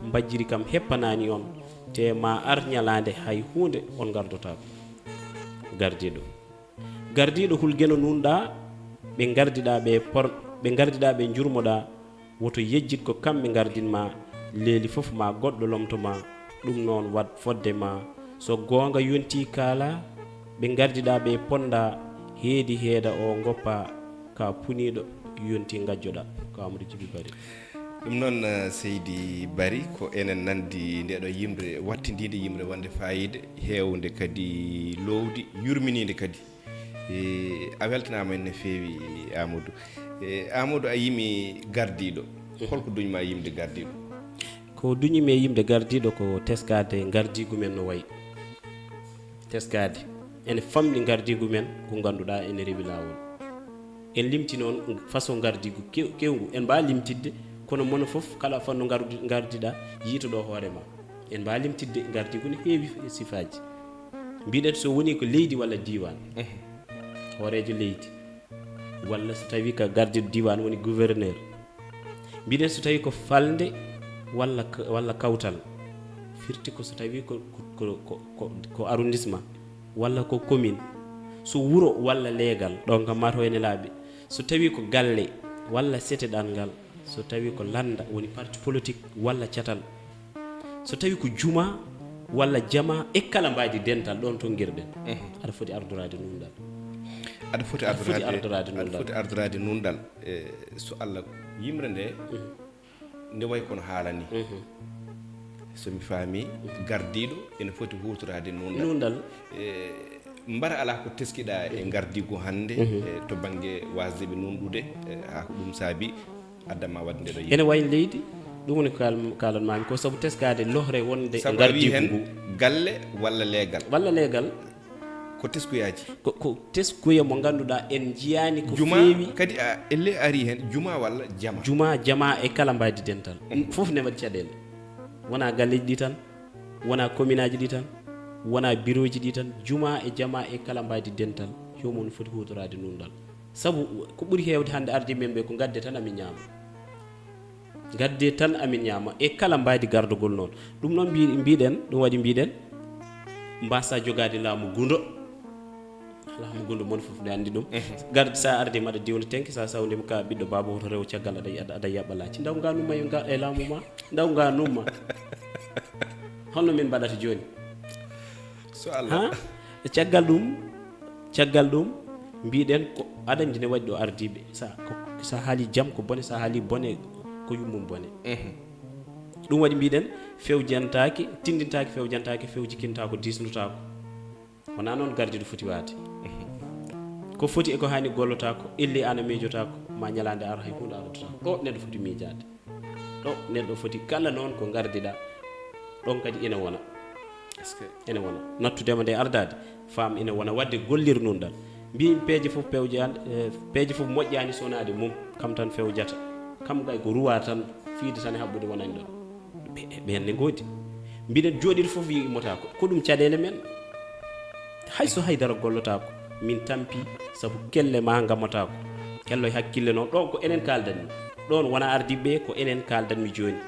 mbajjiri kam heppanaani on, te ma ar ñalaande hay huunde on ngardotaako. Gardiiɗo. Gardiiɗo hul geno nuunɗaa, ɓe ngardiɗaa ɓe por-, ɓe ngardiɗaa ɓe njurmoɗaa, woto yejjit ko kamɓe ngardin ma, leeli fof ma goɗɗo lomto ma, ɗum noon waɗ fodde ma, so goonga yontii kaala, Ɓe ngardiɗaa ɓe ponndaa heedi heeda o ngoppa ka puniiɗo yonti ngajjoɗaa. Ko Amadou Djiby Barry. Ɗum noon, eh, seydi Barry, ko enen nanndi ndeɗo yimre wattindiinde, yimre wonde faayiida, heewnde kadi loowdi, yurminiinde kadi. E, a weltanaama en no feewi, Amadou. E, Amadou, a yimi gardiiɗo. Holko duñmaa yimde gardiiɗo? Ko duñimi e yimde gardiiɗo ko teskaade ngardiigu men no wayi. Teskaade. Ene famɗi ngardiigu men ko ngannduɗaa ene rewi laawol. En limti noon façon ngardiigu kew-, kewngu. En mbaa limtidde, kono mono fof kala fannu ngardi-, ngardiɗaa yiituɗo hoore ma. En mbaa limtidde ngardiigu ne heewi sifaaji. Mbiɗen so woni ko leydi walla diiwaan. Hooreejo leydi. Walla so tawii ko gardiiɗo diiwaan woni gouverneur. Mbiɗen so tawii ko falnde walla, walla kawtal. Firti ko so tawii ko, ko, ko, ko, ko, ko arrondissement walla ko commune. So wuro walla leegal, ɗon kam maa to ene laaɓi. So tawii ko galle walla sete ɗanngal. So tawii ko lannda woni parti politique walla catal. So tawii ko juma walla jama e kala mbaydi dental ɗon to ngirɗen. Aɗa foti ardoraade nunɗal. Aɗa foti Aɗa foti ardoraade ardoraade aɗa nunɗal. Foti ardoraade nunɗal. E, so Allah yimre nde nde wayi kono haala ni. So mi faami, gardiiɗo ene foti huutoraade nunɗal. Nunɗal. E, mbara alaa ko teskiɗaa e ngardiigu hannde, e, to bannge waasde ɓe nunɗude, e, haa ko ɗum saabi adda ma waɗde ndeɗo yimre. Ene wayi leydi, ɗum woni ko kal-, kaalan maami ko sabu teskaade lohre wonde e Sabu a wii ngardiigu heen ngu. Galle walla leegal. Walla leegal. Ko teskuyaji. Ko, ko teskuya mo ngannduɗaa en njiyaani ko Juma feewi. Kadi a elle ari heen juma walla jama. Juma, jama e kala mbaydi dental. Fof ne waɗi caɗeele. Wonaa galleeji ɗi tan, wonaa commune aji ɗi tan, wonaa bureau ji ɗi tan. Juma e jama e kala mbaydi dental. Joomum no foti huutoraade nunɗal. Sabu ko ɓuri heewde hannde ardiiɓe men ɓe ko ngadde tan amin ñaama. Ngadde tan amin ñaama e kala mbaydi gardogol noon. Ɗum noon mbi-, mbiɗen, ɗum waɗi mbiɗen, mbasa jogaade laamu gundo. Laamu gundo mon fof ne anndi ɗum. Garde sa ardi maɗa diwna tenke, sa sawndima ka ɓiɗɗo baaba hoto rew caggal aɗa, aɗa, aɗa yaɓɓa laaci. Ndaw nga numma yo nga e laamu ma. Ndaw nga numma. Holno min mbaɗata jooni? So Allah. Ha? Caggal ɗum, caggal ɗum, mbiɗen ko aɗa anndi ne waɗi ɗo ardiiɓe. Sa, ko, sa haali jam ko bone, sa haali bone ko yummum bone. Ɗum waɗi mbiɗen fewjantaake, tindintaake, fewjantaake, fewjikintaako, diisnotaako. Wonaa noon gardiiɗo foti waade. Ko foti e ko haani gollotaako, ellee aan a miijotaako, ma ñalaande ara hay huunde arotaako. Ɗo neɗɗo foti miijaade. Ɗo neɗɗo foti kala noon ko ngardiɗaa, ɗon kadi ina wona. Est-ce que ina wona? Nattudema nde ardaade, faam ina wona waɗde gollir nunɗal. Mbiimi peeje fof pewjaani, eh, peeje fof moƴƴaani sonaade mum, kam tan fewjata. Kam kay ko ruwa tan, fiide tan e haɓɓude wonani ɗon. Ɓe, ɓeen ne ngoodi. Mbiɗen jooɗiiɗo fof wiyi immotaako. Ko ɗum caɗeele men. Hay so haydara gollotaako, min tampi sabu kelle ma ngamotaako. Hello e hakkille noon, ɗon ko enen kaaldanmi. Ɗon wona ardiiɓe, ko enen kaaldanmi jooni.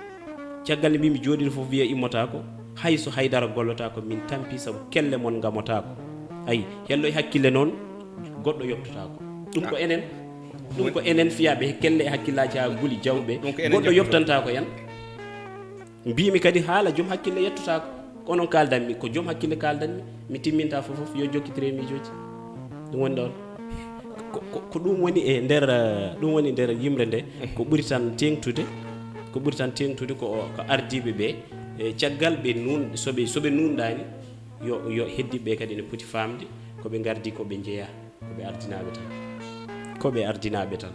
Caggal nde mbimi jooɗiiɗo fof wiya immotaako, hay so haydara gollotaako, min tampi sabu kelle mon ngamotaako. Ayi, hello e hakkille noon, goɗɗo yoptotaako. Ɗum ko enen, ɗum ko enen fiyaaɓe kelle e hakkillaaji haa guli jawɓe, goɗɗo yoptantaako en. Mbimi kadi haala joom hakkille yettotaako. Ko onon kaaldanmi, ko joom hakkille kaaldanmi. Mi timminta fof fof yo jokkitire miijooji. Ɗum woni ɗon. Ko, ko, ko ɗum woni e nder, eh, ɗum woni nder yimre nde. Ko ɓuri tan teeŋtude, ko ɓuri tan teeŋtude ko, ko ardiiɓe ɓe, eh, caggal ɓe nun-, so ɓe, so ɓe nunɗaani, yo, yo heddiiɓe ɓe kadi ene poti faamde ko ɓe ngardi, ko ɓe njeyaa. Ko ɓe ardinaaɓe tan. Ko ɓe ardinaaɓe tan.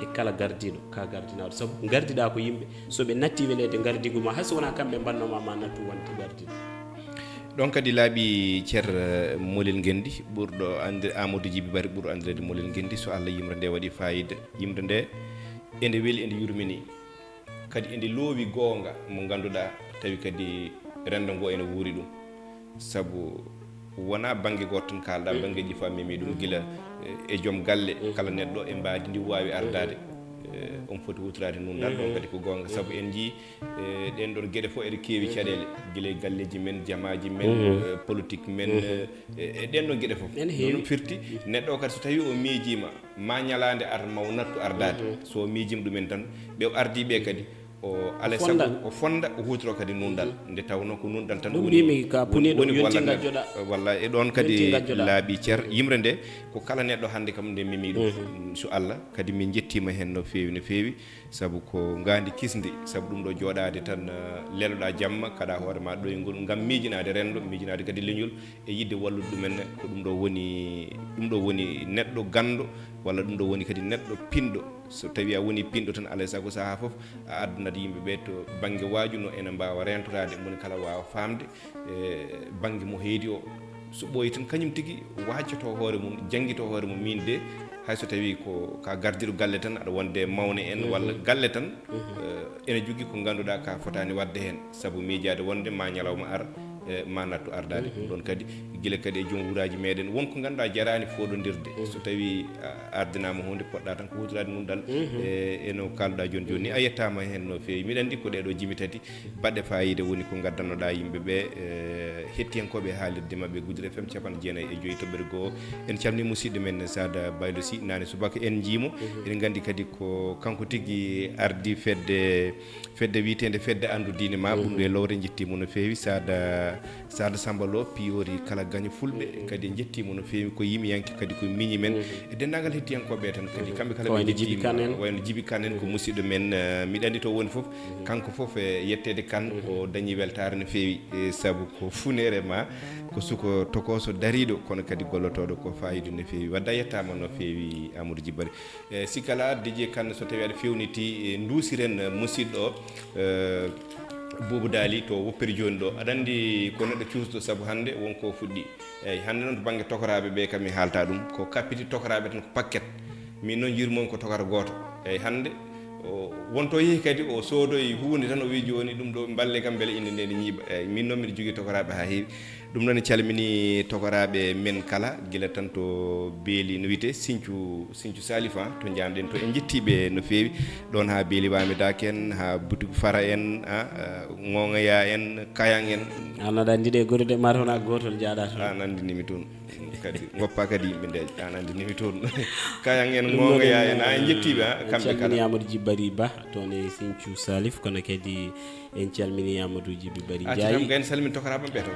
E kala gardiiɗo, ka gardinaaɗo. Sabu ngardiɗaa ko yimɓe, so ɓe natti weleede ngardiigu ma, hay so wonaa kamɓe mbannoma ma nattu wonde gardiiɗo. Ɗon kadi laaɓi Ceer, eh, Molel Ngenndi, ɓurɗo anndi-, Amadou Djiby Barry, ɓurɗo anndireede Molel Ngenndi, so Allah yimre nde waɗi faayiida. Yimre nde, ende weli, ende yurmini. Kadi ende loowi goonga mo ngannduɗaa, tawi kadi renndo ngo ene wuuri ɗum. Sabu wonaa bannge gooto tan kaalɗaa, banngeeji fof a memi ɗum, gila, eh, e joom galle, kala neɗɗo e mbaadi ndi waawi ardaade. Eh, on foti huutoraade nunɗal, ɗon kadi ko goonga. Sabu en njii, eh, ɗeen ɗon geɗe fof eɗe keewi caɗeele, gila e galleeji men, jamaaji men, eh, politique men, eh, e, e ɗeen ɗon geɗe fof. Ene heewi. Ɗum firti, neɗɗo o kadi so tawii o miijiima, ma ñalaande ar-, ma o nattu ardaade. So o miijiima ɗumen tan, ɓe o ardii ɓe kadi, O alay sago o fonda, o huutoro kadi nunɗal. Nde tawnoo ko nunɗal tan woni, woni, woni walla e ɗoon kadi laaɓi cer. Yimre nde ko kala neɗɗo hannde kam nde memi ɗum. So Allah kadi min njettiima heen no feewi, no feewi. Sabu ko ngaandi kisndi, sabu ɗum ɗo jooɗaade tan, eh, leloɗaa jamma, kaɗa hoore ma ɗoyngol ngam miijinaade renndo, miijinaade kadi leñol e yiɗde wallude ɗumen. Ko ɗum ɗo woni, ɗum ɗo woni neɗɗo ganndo, walla ɗum ɗo woni kadi neɗɗo pinɗo. So tawi a woni pinɗo tan, alay sago sahaa fof a addunat yimɓe ɓe to bannge waaju no ene mbaawa reentoraade, moni kala waawa faamde e bannge mo heedi o. So ɓooyi tan, kañum tigi waajjoto hoore mum, janngito hoore mum, miin de, hay so tawi ko ka gardiiɗo galle tan, aɗa wonde mawne en walla galle tan, eh, ene jogii ko ngannduɗaa ka fotaani waɗde heen, sabu miijaade wonde ma ñalawma ar, eh, ma nattu ardaade. Ɗum ɗoon kadi, gila kadi e joom wuraaji meɗen, won ko ngannduɗaa jaraani fooɗondirde. So tawi a ardinaama huunde, poɗɗa tan ko huutoraade nunɗal, eh, e no kaalɗaa jooni jooni ni, a yettaama heen no feewi. Miɗa anndi ko ɗeɗo jimi tati baɗɗe faayiida woni ko ngaddannoɗaa yimɓe ɓe, eh, hettiyankooɓe haalirde maɓɓe Gudel F M capanɗe jeenayi e joyi toɓɓere goo. En calmini musidɗo men Saada Baylo Sy, naane subaka en njiimo. Eɗen nganndi kadi ko kanko tigi ardi fedde, fedde wiyeteende Fedde Anndu Diine ma Ɓumdu e Lowre, njettiimo no feewi. Saada, Saada Samba Lo, piyoori kala gaño fulɓe, kadi en njettiimo no feewi. Ko yimiyanke kadi ko miñi men. E denndaangal hettiyankooɓe tan kadi, kamɓe kala ɓe njettiima. Wayno Jibi Kan en, ko musidɗo men, eh, miɗa anndi to woni fof. Kanko fof e yetteede Kan, o dañi weltaare no feewi, e sabu ko funeere ma, ko suko tokooso dariiɗo, kono kadi gollotooɗo ko faayiida no feewi. Wadda yettaama no feewi, Amadou Djibbari. E sikka alaa, D J Kan, so tawi aɗa feewniti, e nduusiren, e, musidɗo, e, Boubou Daly to woppere jooni ɗo. Aɗa anndi ko neɗɗo cuusɗo, sabu hannde won ko fuɗɗi. Eeyi, hannde noon to bannge tokoraaɓe ɓe, kam mi haalta ɗum, ko kappiti tokoraaɓe tan ko pakket. Min noon njurmomi ko tokara gooto. Eeyi, hannde o wonto yehi kadi o soodoyi huunde tan, o wi jooni ɗum ɗo mballe kam mbele innde nde ne ñiiɓa. Eeyi, min noon mbiɗo jogii tokoraaɓe haa heewi. Ɗum noon en calmini tokoraaɓe men kala, gila tan to Beeli no wiyetee Sinthiou, Sinthiou Salif, a, to njaanɗen to, en njettiiɓe no feewi. Ɗoon haa Beeli Wamidaak en, haa Boutique Fara en, a, a, Ŋoŋoya en, Kayang en. An aɗa anndi ɗe gure de, mata wona gootol jaaɗa toon. An anndinimi toon. Kadi goppa kadi yimɓe nde, an anndinimi toon. Kayang en, Ŋoŋoya en, a, en njettiiɓe, a, kamɓe kala. En calmini Amadou Djibbari Ba, toon e Sinthiou Salif, kono kadi en calmini Amadou Djibi Bari Ndiaye. Kam en salmin tokaraaɓe ɓe to.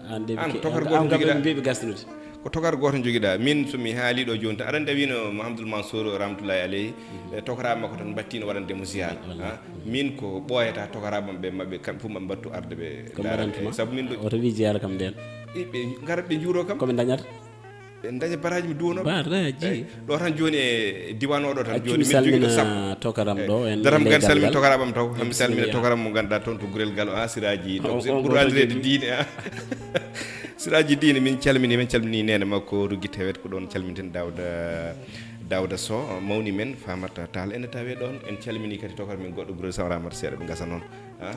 An de an ko tokar gooto jogiɗaa. Mbiɓe gasnude. Ko tokar gooto jogiɗaa. Min so mi haali ɗo jooni tan, aɗa anndi a wino Mahamadou Mansour Ramatoulaye Aleyhi, e tokaraaɓe makko tan mbattino waɗande mo ziyaara. Min ko ɓooyata tokaraaɓe maɓɓe, maɓɓe kamɓe fof maɓɓe mbattu arde ɓe. Ko mbaɗantuma? Sabu min ɗo. Oto wi ziyaara kam nden. Ɓe ngara ɓe njuuro kam. Ko ɓe dañata? Ɓe daña baraaji mi duwono. Baraaji. Eyi. Ɗo tan jooni e diwan oɗo tan jooni min jogi ɗo sappo. Tokaram ɗo en daram gan salmin tokaram am taw. Hami salmina tokaram mo ganduɗa toon to gurel gal o, a, Siraji. Donc ɓurɗo andireede diine, a. Siraji diine, min calmini, min calmini nene makko Ruggi Tewet, ko ɗon calminten Dawda, Dawda Sow, mawni men Famata Tall ene tawe ɗon. En calmini kadi tokar min goɗɗo gurel Samramata seeɗa ɓe gasa noon. A.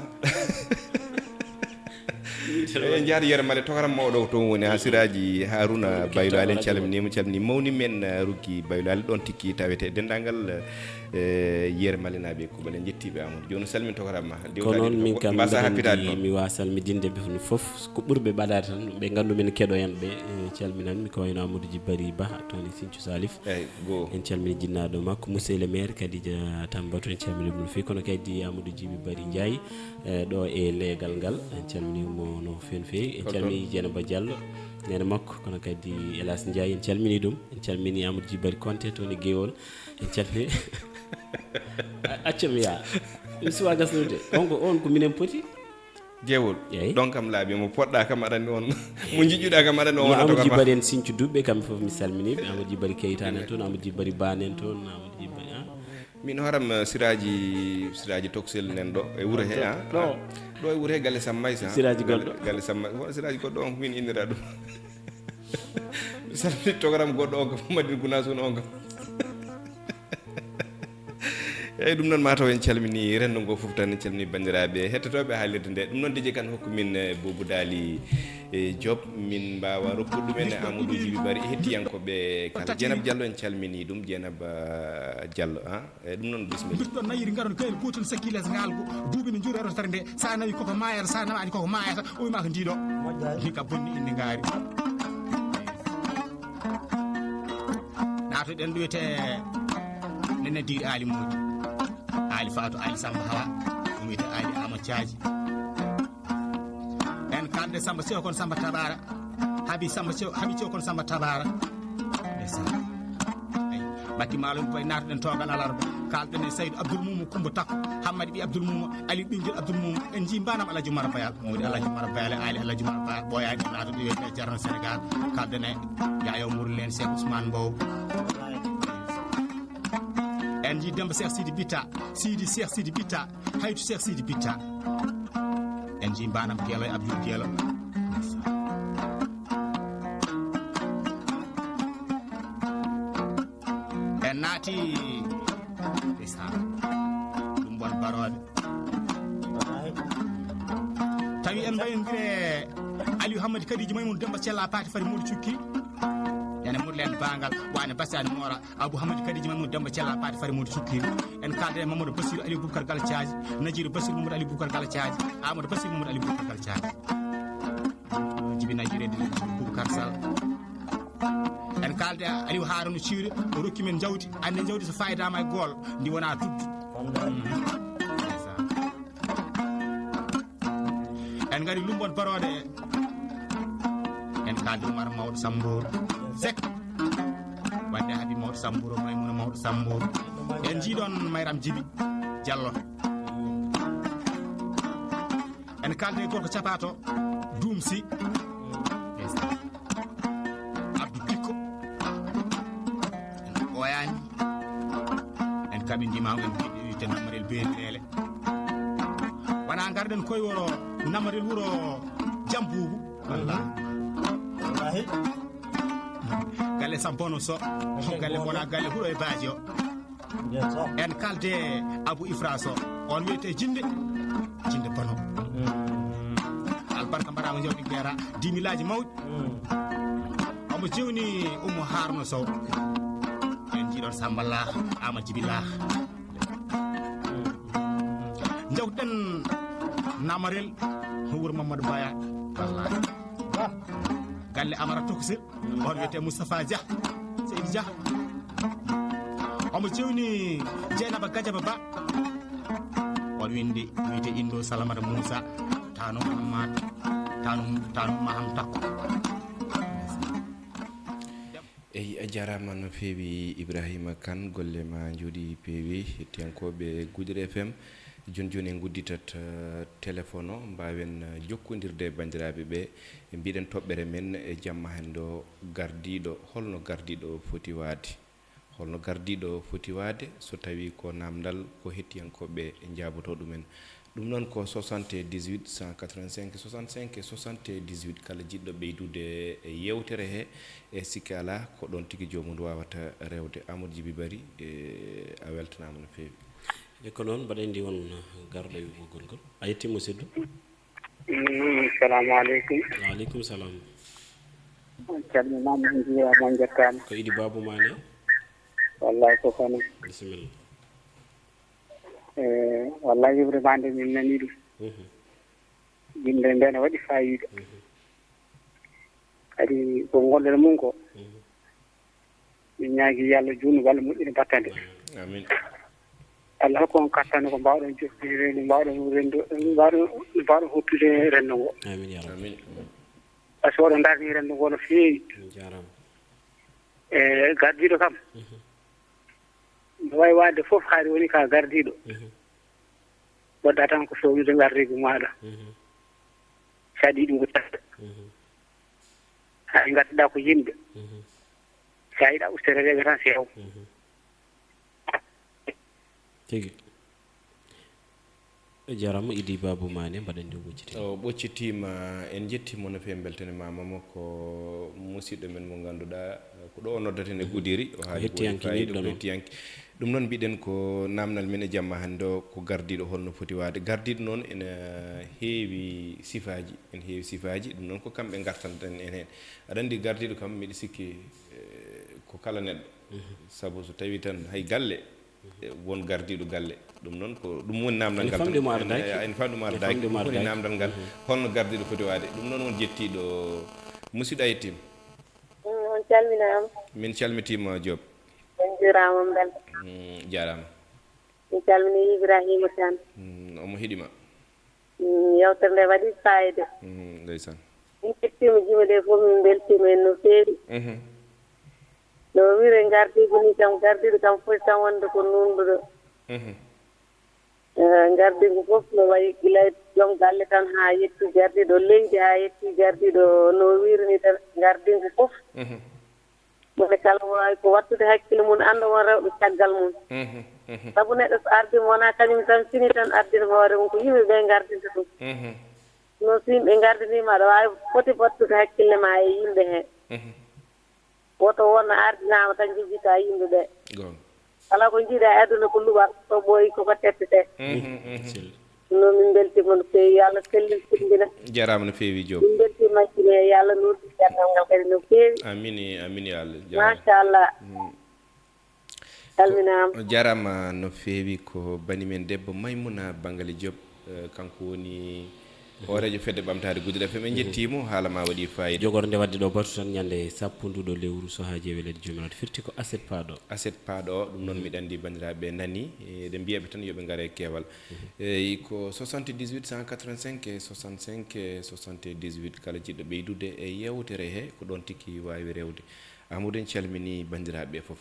En njaari Yere Male, tokaram mawɗo toon woni, ha Siraji Haruna Baylo Ali, en calminima, calmini mawni men, eh, Ruggi Baylo Ali, ɗon tikki tawete. Denndaangal, eh, Yere Male naaɓe Kuɓal, en njettiiɓe Amadou. Jooni salmin tokaram ma. Ko noon, min kam mbasa happitaade noon. Mi waawa salmidinde ɓe fof. Ko ɓurɓe ɓadaade tan, ɓe nganndu min keɗoyan ɓe, eh, calminan mi ko wayno Amadou Djibbari Ba, toon e Sinthiou Salif. Eyi, go. En calmini jinnaaɗo makko, monsieur le maire, Kadija Tambato, en calmini ɗum no feewi. Kono kadi Amadou Djibi Bari Ndiaye, eh, ɗo e leegal ngal, en calmini mo no feewi no feewi. En calmini Dieynaba Diallo, nene makko, kono kadi Elas Ndiaye, en calmini ɗum. En calmini Amadou Djibi Bari Konte, toon e Gewol. En calmini. A-, acca mi yaa. Mi suwa gasnude. On ko, on ko minen poti. Jeewol. Eyi. Ɗon kam laaɓi, mo poɗɗa kam aɗa anndi on, mo jiɗɗuɗa kam aɗa anndi on. Amadou Djibbari en Sinthiou Duɓɓe, kamɓe fof mi salminiiɓe. Amadou Djibbari Keytane en toon, Amadou Djibbari Bane en toon, Amadou Djibbari, a? Min hooram, eh, Siraji, Siraji Toksel nen ɗo e wuro he, a? Ɗo. Ɗo e wuro he galle Sammay sa. Siraji goɗɗo. Galle Sammay, won Siraji goɗɗo on ko min innira ɗum. Mi salmini tokaram goɗɗo on kam, Madina Gunaas on kam. Eyyi, ɗum noon, mataw en calmini renndo ngo fof tan, en calmini banndiraaɓe hettotooɓe haalirde nde. Ɗum noon, D J Kane hokku min, eh, Boubou Daly, eh, Diop, min mbaawa rokkude ɗum en Amadou Djibi Bari e hettiyankooɓe kala. Dieynaba Diallo, en calmini ɗum, Dieynaba Diallo, a? Eyyi, ɗum noon, bisimilla. Mbirɗon nayiri ngaron kayri gootel sakki les ngalgo. Duuɓi no njuri aɗo tare nde. Sa nawi koko maayata, sa nawaani koko maayata. O wiima ko ndiɗo. Hikka bonni inde ngaari. Naatoɗen ɗo wiyetee Nene Diir Aali Moodi, Aali Faatu, Aali Samba Hawa. Wiyete Ali Ama Caaji. En kalde Samba Cew kon Samba Tabara. Habi Samba Cew, Habi Cew kon Samba Tabara. Ndeysaan. Ay, Makki Maalo en koye naatuɗen toogal alarba. Kalɗen e Saydu Abdul Mumu Kumba Takko. Hammadi ɓi Abdul Mumu, Ali ɓinngel Abdul Mumu. En njii mbanam Alhaji Umar Bayal. Mawdi Alhaji Umar Bayal, Ali Alhaji Umar Bayal. Ɓooyaaji naatuɗo wiyete Jarno Sénégal. Kalɗen e Yaayo Murlen Cheikh Ousmane Mbow. En njii Demba Cheikh Sidi Bita. Sidi Cheikh Sidi Bita. Haytu Cheikh Sidi Bita. En njii mbanam Geelo e Abdul Geelo. En naati. Ndeysaan. Ɗum bon barooɓe. Tawi en mbayondire Aliou Hammadi Kadiji Maymoun Demba Cella Paati Fari Modu Cukki. Ene Murlen Bangal, Wane Bassani Mora, Abou Hammadi Kadiji Maymoun Demba Cella Paati Fari Modu Cukki. En kalde Mamadou Bassirou Aliou Boubacar Gala Thiaji, Najiru Bassirou Mamadou Aliou Boubacar Gala Thiaji, Amadou Bassirou Mamadou Aliou Boubacar Gala Thiaji. Jibi Najiru e Boubacar Sall. En kalde Aliou Harouna Ciwre, o rokki men jawdi, ande jawdi so fayidama e gool, ndi wona tuddu. En ngari Lumbon Barooɗe. En kaldi Umar Mawɗo Sambour Seck. Wadde Habi Mawɗo Sambour, Maymuna Mawɗo Sambour. En njii ɗon Mayram Jibi Jallo. En kaldi e gorko capato Duum Si. Abdou Dikko. En ɓooyaani. En kaɓindima, en keɗɗi te Nammarel Beeli Leele. Wona ngarɗen koye wuro Nammarel wuro Jambuubu. Walla. Wallahi. Galle Sambono So. Galle Bona, galle huɗo e baaji o. En kalde Abou Ifra Sow, on wiyete Jinde, Jinde Bono. Albarka mbaɗama jawdi gera, dix mille aji mawɗi. Omo jewni Oumou Harno Sow. En jiiɗon Samba Lah, Ama Jibi Lah. Jawten Namarel, wuro Mamadou Baya. Wallahi. Galle Amara Tokosel. On wiyete Moustapha Dia, Seydi Dia. Omo jewni Dieynaba Gadiaba Ba. On windi wiyete Indo Salamata Moussa, Tano Hammat, Tano, Tano Maham Takko. Eyi, a jaaraama no feewi Ibrahima Kane, golle ma njooɗi peewi. Hettiyankooɓe Gudel F M, jooni jooni en ngudditat, eh, téléphone o, mbaawen, eh, jokkondirde e banndiraaɓe ɓe. Mbiɗen toɓɓere men e jamma hannde o, gardiiɗo, holno gardiiɗo foti waade? Holno gardiiɗo foti waade so tawii ko naamndal ko hettiyankooɓe njaabotoo ɗumen? Ɗum noon ko soixante-dix-huit cent quatre-vingt-cinq soixante-cinq soixante-dix-huit, kala jiɗɗo ɓeydude e yeewtere he, e sikke alaa, ko ɗoon tigi joomum waawata rewde. Amadou Djiby Barry, e, a weltanaama no feewi. E ko noon, mbaɗen ndi won garɗo e ɓoggol ngol. A yettii musidɗo. Mm, assalamu aleykum. Wa aleykum salam. On calminaama, on njuuraama, on njettaama. Ko Idi Babou Mané. Wallahi ko kono. Bisimilla. Eh, wallahi yimre ma nde min nanii ɗum. Mhm. Yimre nde ne waɗi faayiida. Mhm. Kadi ko gollere mum ko. Mhm. Min ñaagii yo Allah juutnu golle moƴƴere battane. Amin. Allah hokku on kattane ko mbaawɗon jokkondire, no mbaawɗon renndo, no mbaawɗon, no mbaawɗon hottude renndo ngo. Amin ya rabbi. Amin. Par ce que oɗon ndarni renndo ngo no feewi. On jaaraama. E gardiiɗo kam. Mhm. No waawi waɗde fof, hari woni ka gardiiɗo. Mhm. Waɗɗa tan ko fewnude ngardiigu maaɗa. Mhm. So a yiɗi ɗum ko tagɗo. Mhm. Hay ngadduɗaa ko yimɓe. Mhm. So a yiɗaa ustere reeɓe tan sew. Mhm. Tigi. A jaaraama Idi Babou Mané, mbaɗen nde o ɓoccitiima. O ɓoccitiima, en njettii mo no feewi, mbeltaniima mo. Ko musiɗɗo men mo ngannduɗaa, ko ɗo o noddata en e Guderi, o haali ko hettiyanke, hettiyanke. Ɗum noon mbiɗen ko naamnal men e jamma hannde o, ko gardiiɗo holno foti waade. Gardiiɗo noon ene heewi sifaaji, ene heewi sifaaji, ɗum noon ko kamɓe ngartanten en heen. Aɗa anndi gardiiɗo kam, miɗo sikki, eh, ko kala neɗɗo. Mhm. Sabu so tawii tan hay galle, eh, won gardiiɗo galle. Ɗum noon ko ɗum woni naamnal ngal. Ene famɗi mo ardaaki. Ene famɗi mo ardaaki. Ɗum woni naamnal ngal. Mhm. Holno gardiiɗo foti waade? Ɗum noon won jettiiɗo musiɗɗo a yettiima. Mm, on calminaama. Min calmitiima Diop. On njuuraama, on mbelta. Mm, jaaraama. Mi calminii Ibrahima Kane. Mm, Omo heɗi ma. Mm, yewtere nde waɗi fayida. Mhm, ndeysaan. Min kettiima jime ɗe fof, min mbeltiima heen no feewi. Mhm. No wiyre ngardiigu ni kam, gardiiɗo kam foti tan wonde ko nuunɗuɗo. Mhm. Eh, ngardiigu fof no wayi gila e joom galle tan haa yetti gardiiɗo leydi, haa yetti gardiiɗo no wiyri ni tan, ngardiigu fof. Mhm. Mone kala waawi ko wattude hakkille mum, annda won rewɓe caggal mum. Mhm, mhm. Sabu neɗɗo so ardii mo wonaa kañum tan fini tan ardii hoore mum, ko yimɓe ɓe ngardinta ɗum. Mhm. Noon so yimɓe ngardiniima aɗa waawi foti wattude hakkille ma e yimɓe he. Mhm. Woto won a ardinaama tan njejjita yimɓe ɓe. Goonga. Kala ko njiiɗa e aduna ko luɓal, so ɓooyi koko tettete. Mhm, mhm. Ɗum noon min mbeltiima no feewi, yo Allah sellin, tinndina. Jaraama no feewi, Diop. Min mbeltiima Makki, yo Allah nuurtin caggal ngal kadi no feewi. Amin, amin, yo Allah. Jaraama. Machallah. Mm. Salminaama. Jaraama no feewi, ko bani men debbo Maymuna Bangali Diop, eh, kanko woni hooreejo fedde ɓamtaare Gudel F M. En njettii mo, haala ma waɗi fayida. Jogorde wadde ɗo batu tan ñande sappo nduɗo lewru, so haa jeewe leydi joomiraaɗo firti ko aset paaɗo. Aset paaɗo, ɗum noon miɗa anndi banndiraaɓe nani, eh, eɗen mbiya ɓe tan yo ɓe ngare e keewal. Mhm. Eyi, ko soixante-dix-huit cent quatre-vingt-cinq e soixante-cinq e soixante-dix-huit, kala jiɗɗo ɓeydude e yeewtere he, ko ɗoon tigi waawi rewde. Amadou, en calminii banndiraaɓe ɓe fof.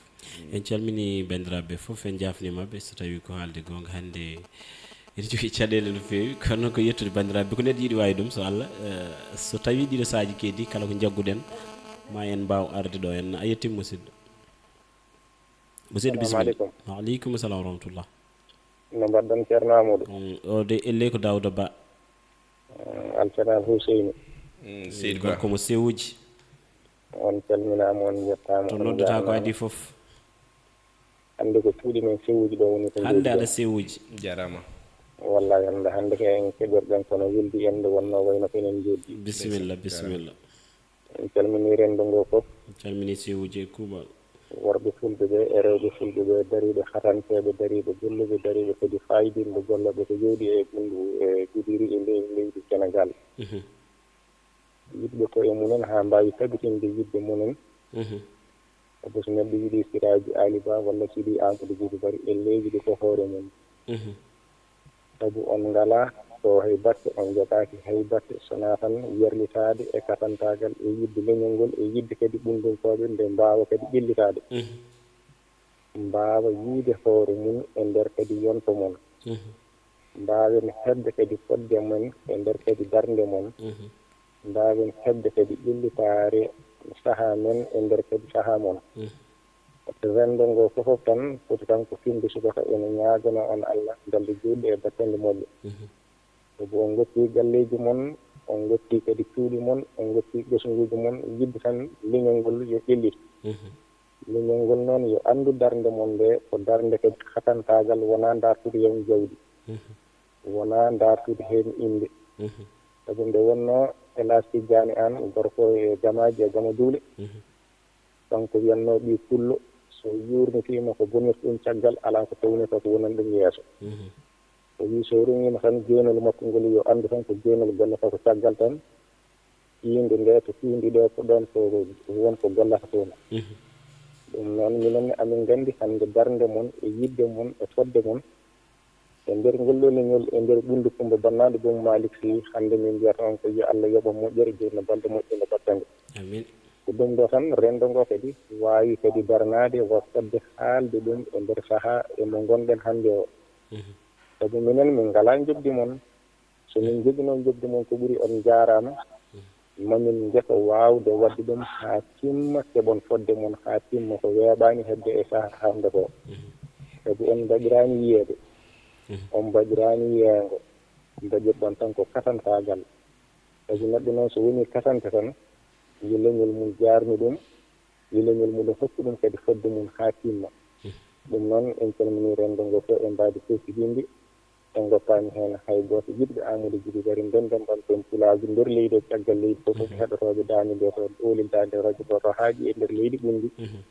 En calminii banndiraaɓe ɓe fof, en njaafniima ɓe. So tawii ko haalde goonga, hannde ene jogii caɗeele no feewi, kono noon ko yettude banndiraaɓe ɓe, ko neɗɗo yiɗi waawi ɗum, so Allah, eh, so tawii ɗiɗo sahaaji keedi, kala ko njagguɗen, ma en mbaaw arde ɗo. En a yettiima, musidɗo. Musidɗo, bisimilla. Assalamu aleykum. Wa aleykum salam wa rahmatullah. No mbaɗɗon, Ceerno Amadou? Mm, o de elle ko Daouda Ba. Mm, Alfana Al Huseyni. Mm, Seydi Ba. Gorko mo sewuji. On calminaama, on njettaama, to on noddataa ko jaaraama. Adii fof. Hannde ko cuuɗi men sewuji ɗo woni ko hannde njooɗi aɗa ɗo. Sewuji. Jaaraama. Wallahi, hannde, hannde ko en keɓirɗen kono weldi en nde wonnoo wayno ko enen njooɗi. Bisimilla, ndeysaan, bisimilla. En calminii renndo ngo fof. En calminii sewuji e kuuɓal. Worɓe fulɓe ɓe e rewɓe fulɓe ɓe, dariiɓe hatanteeɓe, dariiɓe golluɓe, dariiɓe kadi faayidinɓe golle ɓe ko jooɗi e ɓunndu e Gudiri e ley-, leydi Senegaal. Mhm. Yiɗɓe koye mumen haa mbaawi tabitinde yiɗde mumen. Mhm. Sabu so neɗɗo yiɗi Siraaji Aali Ba walla so yiɗi Aamadu Jibi Bari, ellee yiɗi ko hoore mum. Mhm. Sabu on ngalaa ɗo hay batte, on njogaaki hay batte, so wonaa tan yarlitaade e katantaagal, e yiɗde leñol ngol, e yiɗde kadi ɓunndunkooɓe nde mbaawa kadi ƴellitaade. Mhm. Mbaawa yiyde hoore mum e nder kadi yonto mon. Mhm. Mbaawen heɓde kadi fodde mon e nder kadi darnde mon. Mhm. Mbaawen heɓde kadi ƴellitaare sahaa men e nder kadi sahaa mon. Mhm. Renndo ngo fof tan foti tan ko finde subaka ene ñaaganoo on Allah balɗe juutɗe e battane moƴƴe. Mhm. Sabu on ngoppi galleeji mon, on ngoppi kadi cuuɗi mon, on ngoppi ɓesnguuji mon, yiɗde tan leñol ngol yo ƴellit. Mhm. Leñol ngol noon yo anndu darnde mon nde, ko darnde kadi katantaagal, wonaa ndaartude heen jawdi, mhm, wonaa ndaartude heen innde. Mhm. Sabu nde wonnoo Elhadj Tijjaani Aan, gorko e Gamaaji e Gamaduule, mhm, kanko wiyatnoo ɓii pullo, so yuurnitiima ko bonirta ɗum caggal, alaa ko townirta ko wonani ɗum yeeso. Mhm. O wii so ruŋiima tan geenol makko ngol yo anndu tan ko geenol gollata ko caggal tan, tiinde nde to tiindi ɗo ko ɗoon ko won ko gollata toon. Mhm. Ɗum noon minen ne amin nganndi hannde darnde mon e yiɗde mon e fodde mon e nder ngol ɗoo leñol e nder ɓunndu Kummba Bannaaɗo Boom Maalik Sih, hannde min mbiyata on ko yo Allah yoɓ on moƴƴere, jooni no balɗe moƴƴe no battande. Amiin. Ko ɗum ɗo tan renndo ngo kadi waawi kadi daranaade wa fodde haalde ɗum e nder sahaa e mo ngonɗen hannde o. Mhm. Sabu minen min ngalaa njoɓdi mon. So min njoginoo njoɓdi mon ko ɓuri, on njaaraama. Mhm. Mamin njefa waawde waɗde ɗum haa timma, keɓon fodde mon haa timma ko weeɓaani heɓde e sahaa hannde ko. Mhm. Sabu on mbaɗiraani yiyeede. Mhm. On mbaɗiraani yeengo. Mbaɗirɗon tan ko katantaagal. Sabu neɗɗo noon so wonii katante tan, yo leñol mum jaarnu ɗum, yo leñol mum hokku ɗum kadi fodde mum haa timma. Mhm. Ɗum noon, en calminii renndo ngo fof e mbaadi fof ko yimɓe. En ngoppaani heen hay gooto. Yiɗɓe Amadou Djiby Bari, ndenden ɓamten pulaagu nder leydi e caggal leydi fof, mhm, heɗotooɓe daande nde to, ɗowlin daande radio to, to haaƴi e nder leydi ɓunndi. Mhm.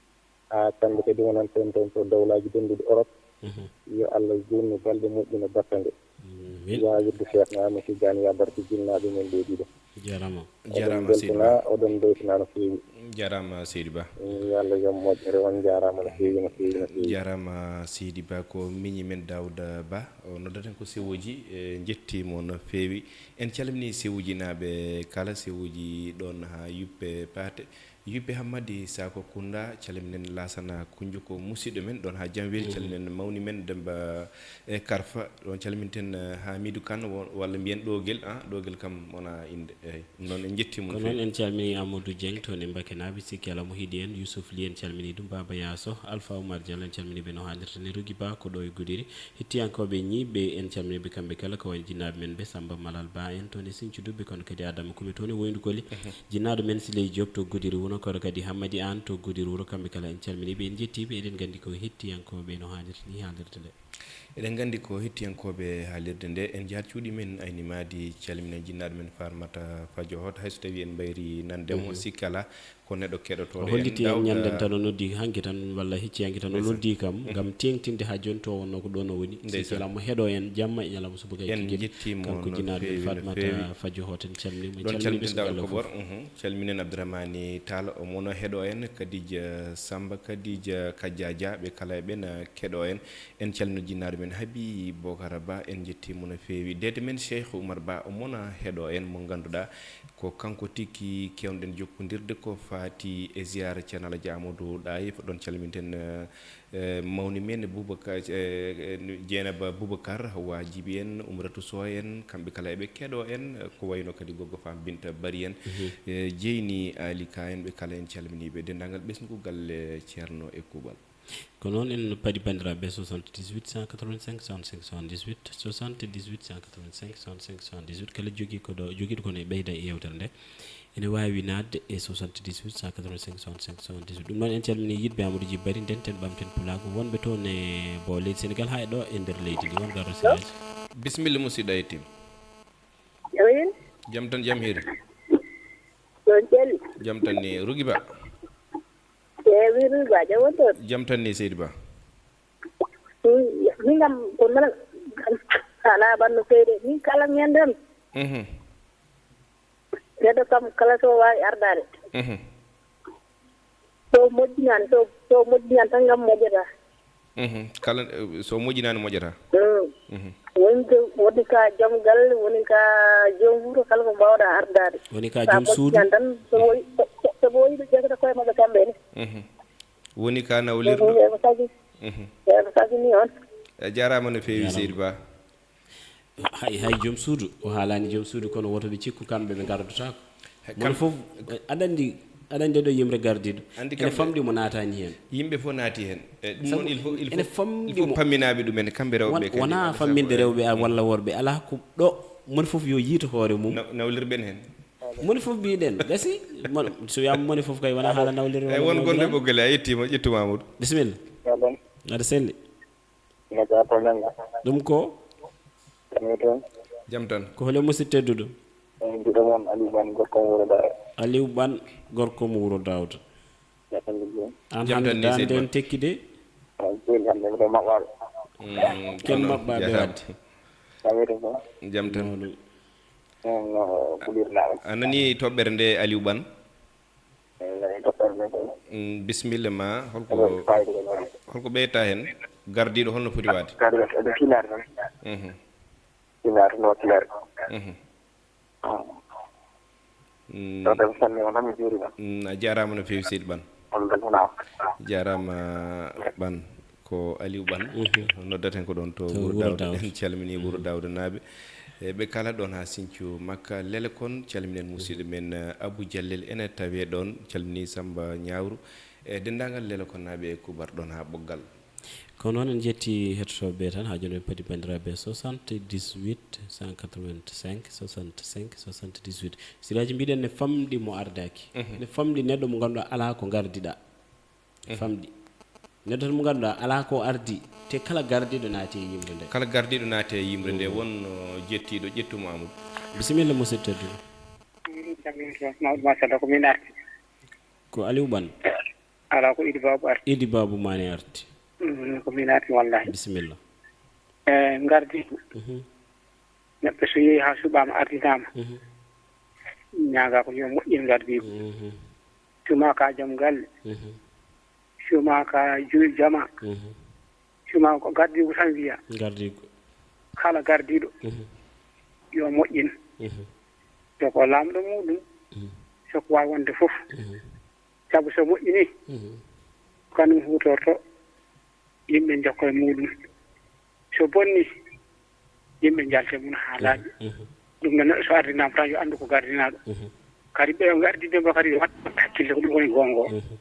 Haa kamɓe kadi wonanɓe en toon to dowlaaji dennduɗi Europe. Mhm. Yo Allah juutnu balɗe moƴƴina battande. Amiin. Yawirde Seex Ahmad Tijaan Yaabar, jinnaaɓe men ɓee ɗiɗo. Jarama. Jarama seydi ba. Oɗon beltina no feewi. Jarama seydi ba. Yalla jam moƴƴere on jarama no feewi no feewi no feewi. Jarama seydi ba ko miñi men Daouda Ba o noddaten ko sewoji e jettimo no feewi. En calmini sewoji naɓe kala sewoji ɗon ha yuppe paate. Yuppe Hammadi Sako Kunda calminen Lasana Kunju ko musidɗo men ɗon ha Janwel calminen mawni men Demba e Karfa ɗon calminten Hamidou Kane walla mbiyen Ɗogel a Ɗogel kam wona inde eyyi ɗum noon en jettimo ko noon en calmini Amadou Dieng toon e Mbakenaɓe sikki ala mo hiɗi en Youssouf Ly en calmini ɗum Baba Yasso Alpha Oumar Diallo en calmini ɓe no hannirta ni Rougui Ba ko ɗo e Goudiri Hettiyankooɓe ñiiɓɓe en calminiiɓe kamɓe kala ko wayi no jinnaaɓe men ɓe Sammba Malal Ba en toon e Sinthiou Dubbe kono kadi Adama Kumi toon e Woyndu Koli jinnaaɗo men Siley Diop to Goudiri wuro kono kadi Hammadi Anne to Goudiri wuro kamɓe kala en calminiiɓe en njettiiɓe eɗen nganndi ko hettiyankooɓe no haalirta ni haalirde nde. Eɗen nganndi ko hettiyankooɓe haalirde nde en njahat cuuɗi men ayni maadi calminen jinnaaɗo men Farmata Fadio Hot hayso tawi en mbayri nande mo sikki alaa. Ko neɗɗo keɗotooɗo o holliti en ñande tan o noddi hanki tan walla hecci hanki tan o noddi kam ngam teŋtinde ha joni to wonno ko ɗon o woni sikki alaa mo heɗo en jamma e ñalawma subaka e kikiɗe kanko jinnaɗo men Fatmata Fadio Hot en calminimo en calmini ɓesngal fof. Calminen Abdourahmani Tall omo no heɗo en Kadija Samba Kadija Kajja Dia ɓe kala e ɓen keɗo en en calmino jinnaɗo men Habi Bokara Ba en jettimo no feewi dede men Cheikh Oumar Ba omo no heɗo en mo ganduɗa Ko kanko tigi keewnoɗen jokkondirde ko faati e ziyaara Ceerno Alhaji Aamadu Ɗaayif, ɗoon calminten mawni men Boubacar, Jeynaba Boubacar, Waajibi en, Umratu Soh en, kamɓe kala eɓe keɗoo en, ko wayi no kadi Goggo Faam Binta Bari en, Jeyni Aali Ka en, ɓe kala en calminii ɓe, denndaangal ɓesngu galle Ceerno e kuuɓal. Ko noon en padi banndiraaɓe soixante-dix-huit cent quatre-vingt-cinq soixante-cinq soixante-dix-huit, soixante-dix-huit cent quatre-vingt-cinq soixante-cinq soixante-dix-huit, kala jogii ko ɗo jogiiɗo ko ne ɓeyda e yeewtere nde ene waawi naatde e soixante-dix-huit cent quatre-vingt-cinq soixante-cinq soixante-dix-huit. Ɗum noon en calminii yiɗɓe Amadou Djiby Bari ndenten ɓamten pulaagu wonɓe toon e boo leydi Sénégal haa e ɗo e nder leydi ndi won garo siraaji. Bisimilla musidɗo a yettiima. Jam tan jam hiiri. Jam tan ni Rugi Ba. Eewi Rugi Ba jam won toon. Jam tan ni Seydi Ba. Min kam ko mala ala banno seyde min kala ñanden. Mhm. Neɗɗo kam kala so waawi ardaade. Mhm. So moƴƴinaani so so moƴƴinaani tan ngam moƴƴata. Mhm. Kala so moƴƴinaani moƴƴata. Mhm. Woni woni ka joom galle woni ka joom wuro kala ko mbaawɗa ardaade. Woni ka joom suudu. Tan so woyi so woyi ɓe ƴettata koye maɓɓe kamɓe ne. Mhm. Woni ka nawlirɗo. Eɓe sagi. Mhm. Eɓe sagini on. A jaaraama no feewi Seydi Ba. Hay hay joom suudu o haalaani joom suudu kono woto ɓe cikku kamɓe ɓe ngardotaako. Mono fof aɗa anndi aɗa anndi ɗo yimre gardiiɗo ene famɗi mo naataani heen. Yimɓe fof naati heen. E ɗum noon il faut il faut il faut pamminaaɓe ɗumen kamɓe rewɓe ɓe kadi. Wonaa famminde rewɓe walla worɓe alaa ko ɗo moni fof yo yiito hoore mum. Nawlirɓen heen. Moni fof mbiɗen gasi so wiyama moni fof kay wona haala nawliri. Eyi won gonɗo ɓoggole a yettima ƴettuma Amadou. Bisimilla. Aɗa selli. Ɗum ko? Jam tan. Ko holi musid tedduɗo? Eyi mbiɗo moon Aliou Ban gorko mo wuro Daawda. Aliou Ban gorko mo wuro Daawda. An hannde dande en tekki de. Ken maɓɓaɓe wadde. Jam tan. A nani toɓɓere nde Aliou Ban? Bisimilla ma holko holko ɓeyta heen gardiiɗo holno foti waade? A jaaraama no feewi seydi Ɓan. Jaaraama Ɓan ko Aliou Ɓan noddaten ko ɗoon to Wuro Daawda en calminii Wuro Daawda naaɓe e ɓe kala ɗoon haa Sinthiou Makka Lele kon calminen musidɗo men Abou Diallel ene tawee ɗoon calminii Samba Ñaawru e denndaangal Lele kon naaɓe e kuuɓal ɗoon haa ɓoggal. Ko noon en njetti hettotooɓe ɓee tan haa jooni ɓe padi banndiraaɓe soixante-dix-huit cent quatre-vingt-cinq soixante-cinq soixante-dix-huit. Siraaji mbiɗen ne famɗi mo ardaaki. Ne famɗi neɗɗo mo ngannduɗaa alaa ko ngardiɗaa. Famɗi neɗɗo tan mo ngannduɗaa alaa ko ardi te kala gardiiɗo naati e yimre nde. Kala gardiiɗo naati e yimre nde won jettiiɗo ƴettumo Amadou. Bisimilla musidɗo tedduɗo. Ko Aliou Ɓan. Alaa ko Idi Baabu arti. Idi Baabu Maane arti. Mm, ko min arti wallahi. Bisimilla. E ngardiiɗo. Mhm. Neɗɗo so yehi haa suɓaama ardinaama. Mhm. Ñaagaa ko yo moƴƴin gardiigu. Mhm. Cumaa ka jom galle. Mhm. Cumaa ka ju-, jama. Mhm. Cumaa ko gardiigu tan wiya. Gardiigu. Kala gardiiɗo, mhm, yo moƴƴin. Mhm. So ko laamɗo muɗum, mhm, so ko waawi wonde fof. Mhm. Sabu so moƴƴinii, mhm, ko kañum huutorto, yimɓe njokka e muɗum. So bonni, yimɓe njalta e mum haa laaɓi. Mhm. Ɗum noon, neɗɗo so ardinaama tan, yo anndu ko gardinaaɗo. Mhm. Kadi ɓe ngardi Demba kadi, yo waɗ hakkille, ko ɗum woni goonga. Mhm.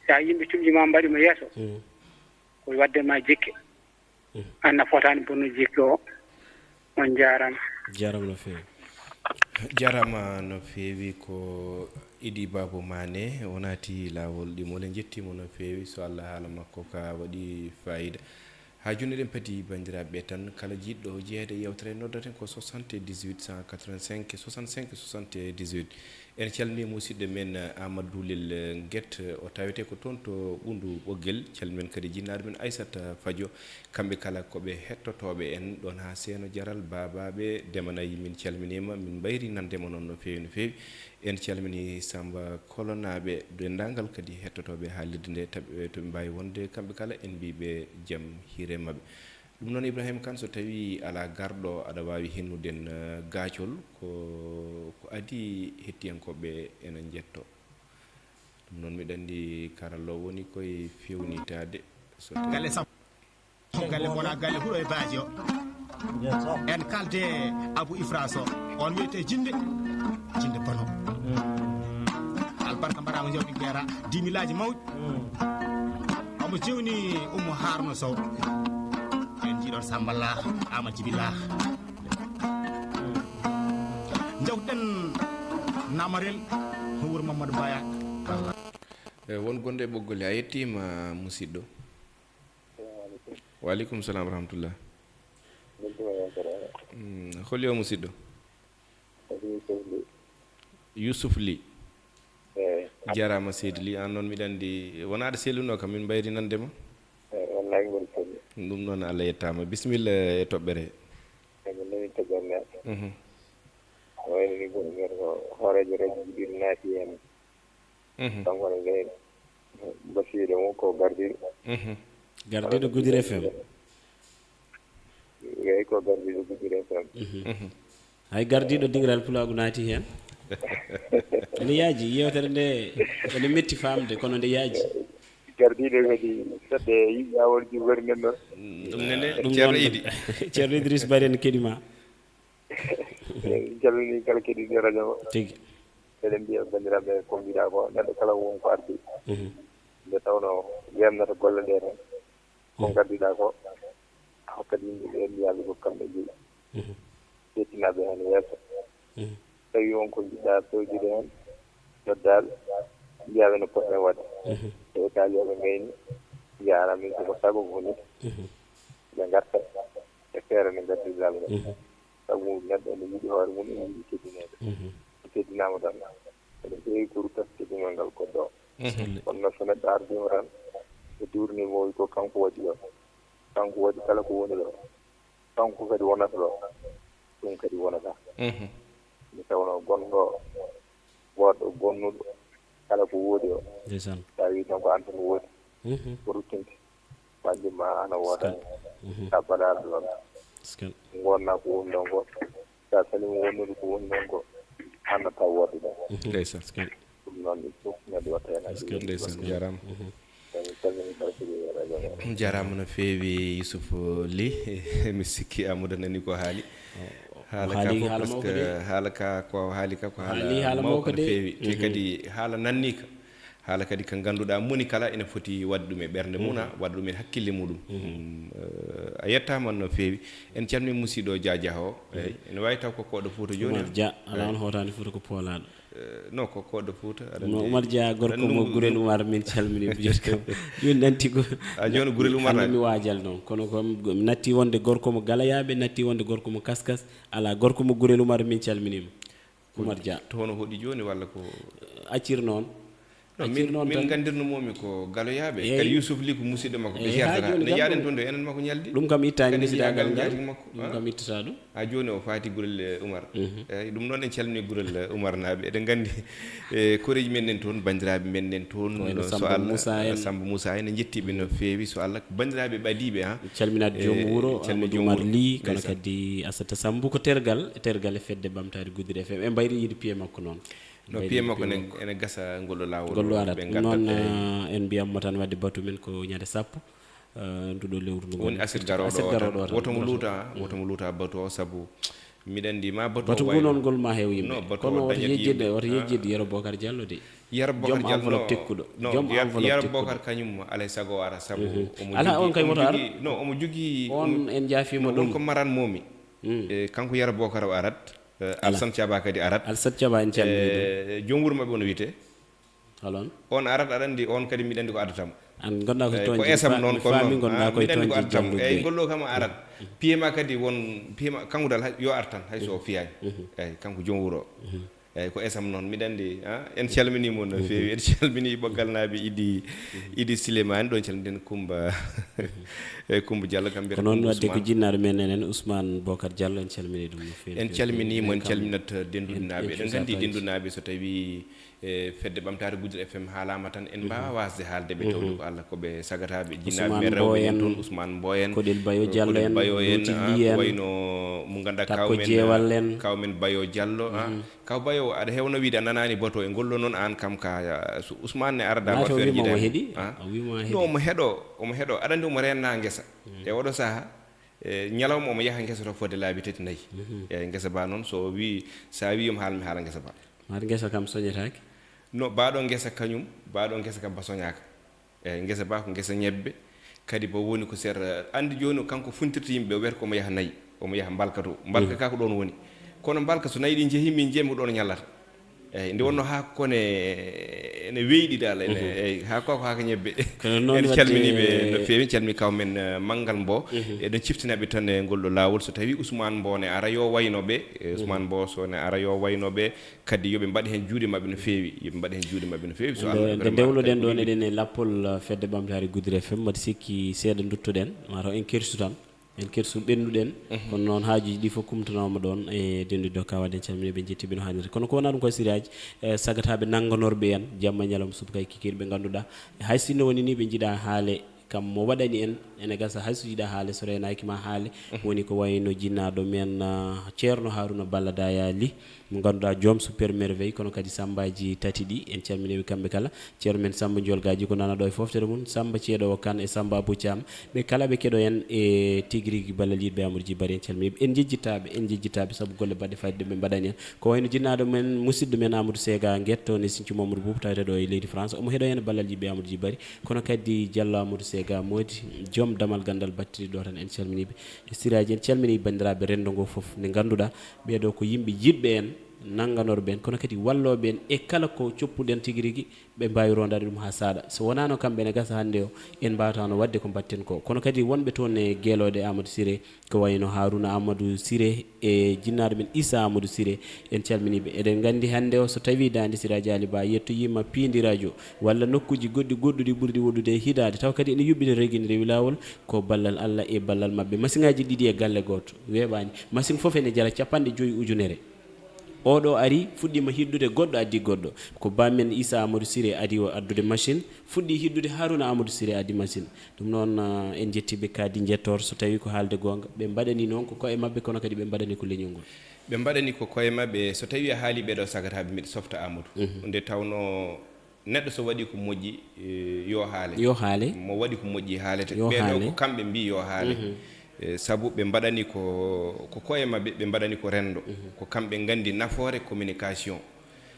So a yimɓe cuɓii ma, mbaɗi ma yeeso, mhm, ko waɗde ma jikke. Mhm. Aan a fotaani bonnude jikke o. On njaaraama. Jaaraama no feewi. Jaaraama no feewi. Ko Idi Baabo Maane, o naati laawol ɗimo. Eɗen njettii mo no feewi, so Allah haala makko ka waɗi faayiida. Haa jooni eɗen padi banndiraaɓe ɓe tan, kala jiɗɗo jeyeede e yeewtere, noddaten ko soixante-dix-huit cent quatre-vingt-cinq soixante-cinq soixante-dix-huit. En calminii musidɗo men, eh, Amadou Lil, eh, Nget, eh, o tawetee ko toon to Ɓunndu Ɓoggel. Calminen kadi jinnaaɗo men Aissata Fadio. Kamɓe kala ko ɓe hettotooɓe en ɗoon haa Seeno Jaral, Baabaaɓe, Demanay, min calminiima, min mbayri nande mo noon no feewi, no feewi. En calminii Samba Kolonaaɓe, denndaangal kadi hettotooɓe haalirde nde, tawi, eh, to ɓe mbaawi wonde kamɓe kala, en mbii ɓe jam hiire maɓɓe. Ɗum noon, Ibrahima Kane, so tawii alaa garɗo, aɗa waawi hennuden, eh, gaacol, ko, ko adii hettiyankooɓe ena njettoo. Ɗum noon, miɗa anndi karallo woni koye feewnitaade. So tawii galle sappo, galle bona, galle huɗo e baaji o. En kalde Abou Ifra Sow, on wiyete Jinde, Jinde Bono. Albarka mbaɗaama, njawdi jeera, dix mille aji mawɗi. Omo jewni Oumou Harouna Sow. En njiiɗon Samba Lah, Ama Djibi Lah. Njawten Namarel, wuro Mamadou Baya. E, won gonɗo e ɓoggol, a yettiima, musidɗo. Assalamu aleykum. Wa aleykum salam wa rahmatullah. Min tuma yewtere o. Mm, holi o, musidɗo? Ko Youssouf Ly. Youssouf Ly. Eeyi. Jaaraama, seydi Ly. Aan noon, miɗa anndi wonaa aɗa selluno kam, min mbayri nande ma. Eeyi, wallaay, mboɗo selli. Ɗum noon, Allah yettaama. Bisimilla e toɓɓere. Eeyi, min nani toɓɓere nde. Mhm. Ko wayno ni, ko, ko hooreejo radio Gudel naati heen. Mhm. Kanko ne, nde Basiiɗo mum ko gardiiɗo. Mhm. Gardiiɗo Gudel F M. Eeyi, ko gardiiɗo Gudel F M. Mhm. Mhm. Hay gardiiɗo Dingiral Pulaagu naati heen. Ene yaaji, yeewtere nde ene metti faamde, kono nde yaaji. Gardiiɗo kadi, fedde yimɓe awol ji wari nen ɗo. Mm, ɗum nene, ɗum Ceerno noon, Idi. Ceerno Idriss Bari, en keɗii ma. En calminii kala keɗiiɗo radio o. Tigi. Eɗen mbiya banndiraaɓe ko mbiɗaa ko, neɗɗo kala won ko addi. Mhm. Nde tawnoo yeemnata golle ɗe tan. Ko, mhm, ngadduɗaa ko, a hokkat yimɓe ɓe, mbiyaa ɓe ko kamɓe njeyi. Mhm. Yettinaa ɓe heen yeeso. Mhm. Tawi won ko njiɗɗaa fewjude heen, noddaa ɓe, mbiyaa ɓe no potnoo waɗde. Mhm. So ɓe kaalii, ɓe ngayni, mbiyaa aɗa min ko sago ko nit. Mhm. Ɓe ngarta e feere nde ngadduɗaa ɓe. Mhm. Sabu neɗɗo ene yiɗi hoore mum, ene yiɗi teddineede. Mhm. So teddinaama tan, ene heewi ko ruttata teddungal ngal goɗɗo o. Mhm. Kono noon, so neɗɗo ardiima tan, ɓe duurnii mo, ko kanko waɗi ɗo, kanko waɗi kala ko woni ɗo, kanko kadi wonata ɗo, ɗum kadi wonata. Mhm. Nde tawnoo gonɗo, woɗɗo bonnuɗo, kala ko woodi o. Ndeysaan. So a wii tan ko aan tan woodi, mhm, ko ruttinte. Majjum ma ana wooda. Skan. Mhm. Ka baɗaɗo ɗon. Skan. Ngonna ko woni ɗon ko. Sa salima wonnude ko woni ɗon ko. Annata wodde ɗon. Mhm. Ndeysaan. Skan. Ɗum noon il faut neɗɗo watta heen hakkille. Skan. Ndeysaan, jaaraama. Mhm. Emin calmini kala keɗiiɗo radio o. Jaaraama no feewi, Youssouf Ly. Mi sikki Amadou nani ko haali. O, o haali fof haala mawko presque de. Haala ka ko haali ka ko haali haala haala mawko mawko no de. Feewi. Te, mhm, kadi haala nanniika. Haala kadi ka ngannduɗaa moni kala ene foti waɗde ɗum e ɓernde mum, mhm, waɗa ɗum e hakkille muɗum. Mhm. Mm, eh, a yettaama no feewi. En calmii musiɗɗo Dia Dia o. Mhm. Eyi, ene waawi taw ko koɗo Fuuta jooni. Oumar Dia, alaa, eh, on hootaani Fuuta ko poolaaɗo. Eh, non, ko koɗo Fuuta, aɗa no anndi, Oumar Dia, gorko mo Gurel Oumar, min calminii mo jooni kam. Jooni nanti ko a jooni Gurel Oumar hannde nani. Mi waajal noon. Kono ko mi natti wonde gorko mo Galayaaɓe, natti wonde gorko mo Kaskas. Alaa, gorko mo Gurel Oumar, min calminii mo. Oumar Dia. To hono hoɗi jooni walla ko? Accir noon. Min, min nganndirno momi ko galoyaaɓe. Kadi Yusuf Li ko musidɗo makko, ɓe hertata. Ne yaaden toon ɗo, enen makko ñaldi. Ɗum kam ittaani, kadi musidagal ngal. Ɗum kam ittata ɗum. Ha jooni o faati Gurel, eh, Umar. Eeyi, ɗum noon en calmini Gurel, eh, Umar naaɓe. Eɗen nganndi, eh, koreeji men nen toon, banndiraaɓe men nen toon, ko wayno Samba Moussa en. Samba Moussa en, en njettii ɓe no feewi, so Allah. Banndiraaɓe ɓadiiɓe, ha. Calminaade joom wuro, Amadou Umar Li, kono kadi Assata Sambu ko tergal, tergal e fedde Ɓamtaare Guddude F M. En mbayri yiide piye makko noon. No piye makko ene gasa ngol ɗo laawol. Ngol ɗo arat. Ɓe ngaddat noon, eh, en mbiyatmo tan waɗde batu men ko ñande sappo. Eh, nduɗo lewru ndu woni asir garooɗo o tan. Woto mo luuta, woto mo luuta batu o, sabu miɗen anndi ma batu o. Batu ngu noon ngol ma heew yimɓe. No, batu o dañat yimɓe. Kono woto yejjid, woto yejjid Yero Bokar Diallo de. Yero Bokar Diallo, joom enveloppe tekkuɗo. No, joom enveloppe tekkuɗo. Yero Bokar kañum alaa e sago o ara, sabu omo jogii, omo jogii, no, omo jogii, on en njaafiima ɗum. On ko maran momi. E, kanko Yero Bokar o arat. Eh, Alsan Caba kadi arat. Alsan Caba en calmini ɗum. Eh, joom wuro maɓɓe ono wiyetee? Hol on? On arat, aɗa anndi, on kadi mbiɗa anndi ko addatam. An ngonɗaa ko toñji, ko esam noon, kono faami ngonɗaa ko toñji. Eyi, ngol ɗo kam arat. Piye ma kadi won, piye ma, kanko dal hay, yo ar tan, hay so o fiyaani. Eyi, kanko joom wuro o. Eyi, ko esam noon, mbiɗa anndi, ah, en calminii mo no feewi, en calminii Ɓoggal naaɓe Idi, Idi Silemani, ɗon calminen Kumba, e Kumba Diallo, kam mbiyata ko noon, Kumba wadde ko Ousmane. Jinnaaɗo men enen, Ousmane Bokar Diallo, en calminii ɗum no feewi, no feewi. En calminii mo, en calminat Dendunaaɓe. Eɗen nganndi Dendunaaɓe so tawii e fedde Ɓamtaare Guddude F M haalaama tan, en mbaawaa waasde haalde ɓe, tawde ko Allah, ko ɓe sagataaɓe, jinnaaɓe men rewɓe en toon, Ousmane Mboyen, Kodel Bayo Diallo en, Bayo en, Luuti Li en, wayno mo ngannduɗaa, Takko Jeewal en. Kawmen Bayo Diallo, ah. Kaw Bayo, aɗa heewno wiide a nanaani batu o e ngol ɗo noon, aan kam ka, ah, so Ousmane ne ara da waɗ feere jiidaani. Naata o wiima omo heɗi, ah. O wiima heɗi. No, omo heɗo, omo heɗo. Aɗa anndi omo reenna ngesa. E oɗo saha, e, ñalawma omo yaha ngesa to fodde laabi tati, nayi. E ngesa ba noon, so o wii, so a wii omo haal, mi haala ngesa ba. Mbaɗa ngesa kam soñetaake? No, baɗo ngesa kañum, baɗo ngesa kam ba soñaaka. Eyi, ngesa ba ko ngesa ñebbe, kadi ba woni ko seeɗa. Anndi jooni o kanko funtirta yimɓe, o wiyata ko omo yaha nayi, omo yaha mbalka to. Mbalka ka ko ɗoon woni. Kono mbalka so nayi ɗi njehi, min njehi ko ɗoon ñallata. Eyi, nde wonno haa ko ne, ene weyɗi dal, ene, eyi, haa ko, ko haa ko ñebbe. Kono noon en calminii ɓe no feewi, en calminii kaw men, eh, Manngal Mbo. Eɗen ciftinaɓe tan e ngol ɗo laawol, so tawii Ousmane Mbo ne ara yo wayno ɓe, eh, Ousmane Mbo so ne ara yo wayno ɓe, kadi yo ɓe mbaɗ heen juuɗe maɓɓe no feewi, yo ɓe mbaɗ heen juuɗe maɓɓe no feewi. So nde, Allah nde ndewnoɗen ɗoon eɗen e lappol, uh, fedde Ɓamtaare Guddude F M, mbaɗa sikki seeɗa nduttoɗen, mataw en kersu tan, en kersu ɓennuɗen. Kono noon haajuuji ɗi fof kumtanooma ɗoon e dendude dow kawaɗen calmini ɓe, njetti ɓe no haaniri. Kono ko wonaa ɗum ko siraaji, eh, sagataaɓe nannganorɓe en jamma e ñalawma subaka e kikiiɗe ɓe ngannduɗaa hay sinno woni ni ɓe njiɗaa haale kam mo waɗani en, ene gasa hay so jiɗa haale, so reenaaki ma haale. Woni ko wayno jinnaaɗo men, ah, Ceerno Haruna Balla Daya Ly, mo ngannduɗaa joom Super Merveille, kono kadi Sambaji tati ɗi, en calminiiɓe kamɓe kala. Ceerno men Samba Ndiol Gaji ko nana ɗo e foftere mum, Samba Ceeɗo o Kan e Samba Abou Thiam, ɓe kala ɓe keɗo en e tigi rigi ballal yiɗɓe Amadou Dji Bari, en calminiiɓe, en njejjitaaɓe, en njejjitaaɓe sabu golle baɗɗe fayde ɓe mbaɗani en. Ko wayno jinnaaɗo men, musidɗo men Amadou Sega Guetto ne Sinthiou Mamadou Boubou, tawete ɗo e leydi France, omo heɗo en ballal yiɗɓe Amadou Dji Bari. Kono kadi Diallo Amadou Sega Mody, joom damal ganndal battiri ɗo tan, en calminiiɓe. E siraaji, en calminii banndiraaɓe renndo ngo fof, nde ngannduɗaa ɓee ɗo ko yimɓe yiɗɓe en, nannganorɓe en, kono kadi wallooɓe en e kala ko coppuɗen tigi rigi, ɓe mbaawi rondaade ɗum haa saaɗa. So wonaano kamɓe, ene gasa hannde o, en mbaawataano waɗde ko mbaɗten ko. Kono kadi wonɓe toon e geelooɗe Amadou Siré, ko wayno Haruna Amadou Siré e jinnaaɗo men Issa Amadou Siré, en calminii ɓe. Eɗen nganndi hannde o, so tawii Daande Siraaji Aali Ba yettoyiima Piindi Radio walla nokkuuji goɗɗi goɗɗuɗi ɓurɗi woɗɗude e hidaade, tawa kadi ene yuɓɓina rewgini rewi laawol, ko ballal Allah e ballal maɓɓe. Masiŋaaji ɗiɗi e galle gooto, weeɓaani. Masiŋ fof ene jara capanɗe joyi ujunere. Oɗo ari, fuɗɗiima hiɗɗude, goɗɗo addi goɗɗo. Ko baamen Issa Amadou Siré adi o addude machine, fuɗɗi hiɗɗude, Haruna Amadou Siré addi machine. Ɗum noon, ah, en njettii ɓe kadi njettoor, so tawii ko haalde goonga. Ɓe mbaɗani noon ko koye maɓɓe, kono kadi ɓe mbaɗani ko leñol ngol. Ɓe mbaɗani ko koye maɓɓe, so tawii a haalii ɓee ɗoo sagataaɓe, miɗo softa Amadou. Nde tawnoo neɗɗo so waɗii ko moƴƴi, eh, yo haale. Yo haale. Mo waɗi ko moƴƴi haalete. Yo haale. Ɓee ɗoo ko kamɓe mbii yo haale. Eh, sabu ɓe mbaɗani ko, ko koye maɓɓe, ɓe mbaɗani ko renndo. Ko kamɓe nganndi nafoore communication.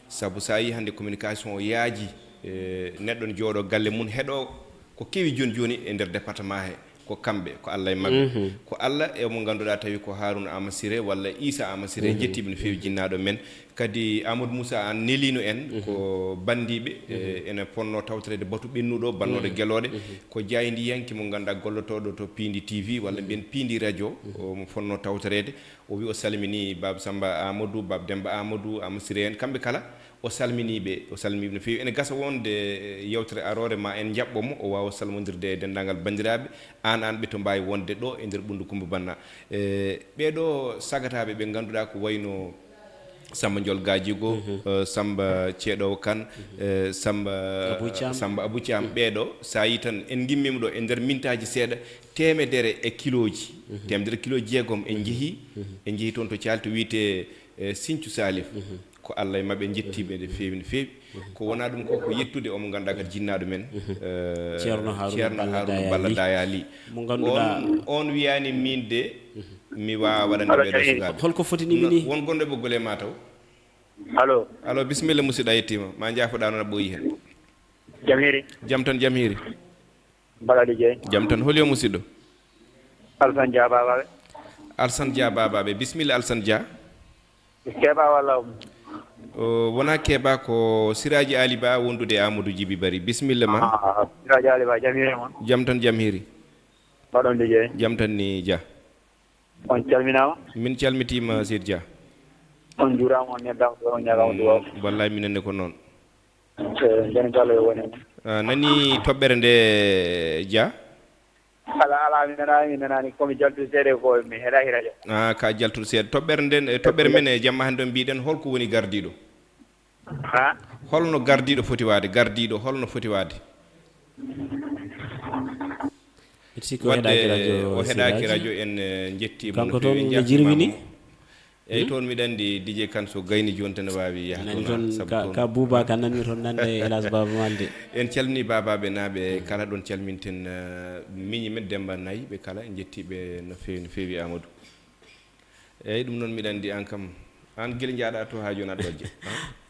Sabu so a yii hannde communication o yaaji, eh, neɗɗo ne jooɗoo galle mum heɗoo ko kewi jooni jooni e nder département he. Ko kamɓe, ko Allah e maɓɓe. Ko Allah e mo ngannduɗaa tawi ko Haruna Amadou Siré walla Issa Amadou Siré, njettiiɓe no feewi jinnaaɗo men. Kadi Amadou Moussa, an neliino en ko banndiiɓe, eh, ene ponno tawtoreede batu ɓennuɗo, bannooɗo gelooɗe. Ko jaayndiyanke mo ngannduɗaa gollotooɗo to Piindi T V walla mbiyen Piindi Radio, o mo fonno tawtoreede. O wi o salmini Baaba Samba Amadou, Baaba Demba Amadou, Amadou Siré en, kamɓe kala. O salmini ɓe, o salmini ɓe no feewi. Ene gasa wonde, eh, yewtere aroore ma en njaɓɓo mo, o waawa salmondirde e denndaangal banndiraaɓe, aan, aan ɓe to mbaawi wonde ɗo e nder Ɓunndu Kummba Banna. Eh, ɓeeɗo sagataaɓe ɓe ngannduɗaa ko wayno Samba Ndiol Gaajigo, eh, Samba Ceeɗoowo Kan, eh, Samba Abou Thiam. Samba Abou Thiam, ɓeeɗo, so a yii tan, en ngimmiima ɗo e nder mintaaji seeɗa, teemedere e kilooji, teemedere kilo jeegom en njehii, en njehii toon to Caali to wiyetee, eh, Sinthiou Salif. Ko Allah e maɓɓe, njettii ɓe no feewi, no feewi. Ko wonaa ɗum ko, ko yettude omo ngannduɗaa kadi jinnaaɗo men, eh, Ceerno Harouna Balla Daya Ly. Mo ngannduɗaa on, on wiyaani miin de, mi waawaa waɗande ɓeeɗo sukaaɓe. Holko foti ni wini? Won gonɗo e ɓoggol e ma taw? Allo. Allo, bisimilla musidɗo, a yettiima. Ma njaafoɗaa noon a ɓooyi heen. Jam hiiri? Jam tan, jam hiiri. Mbaɗa liggey? Jam tan, holi o musidɗo? Alsan Dia Babaɓe. Alsan Dia Babaɓe, bisimilla Alsan Dia. Keɓa walla? O wonaa keɓa, ko Siraaji Ali Ba wondude e Amadou Djiby Bari. Bisimilla ma. Ah, Siraaji Ali Ba, jam hiiri mon? Jam tan, jam hiiri. Mbaɗon liggey? Jam tan ni Dia. On calminaama. Min calmitiima, Seydi Dia. On njuuraama, on neɗɗaama, on ñaagaama duwaaw. Mm, wallaay, minen ne ko noon. Eh, nden Diallo e woni. Ah, nani toɓɓere nde, Dia? Alaa, alaa, mi nanaani, mi nanaani. Ko mi jaltude seeɗa ko mi heɗaaki radio. Ah, ka jaltude seeɗa. Toɓɓere nden, eh, toɓɓere men e jamma hannde on mbiɗen holko woni gardiiɗo? Ha? Holno gardiiɗo foti waade? Gardiiɗo holno foti waade? Mbiɗa sikki o heɗaaki radio, o heɗaaki radio, en, eh, njettii mo no feewi, en njaarniima mo. Eyi, toon miɗa anndi D J Kan so gayni jooni tan ne waawi yahde toon, sabu ka, toon ka Bouba Kan nanmi toon nande, hélas, Baaba Maal de. En calminii baabaaɓe naaɓe kala ɗoon, calminten, eh, miñi men Demba Nayi, ɓe kala en njettii ɓe no feewi, no feewi, Amadou. Eyi, ɗum noon mbiɗa anndi aan kam, aan gila njaaɗa to haa jooni aɗa ɗojja.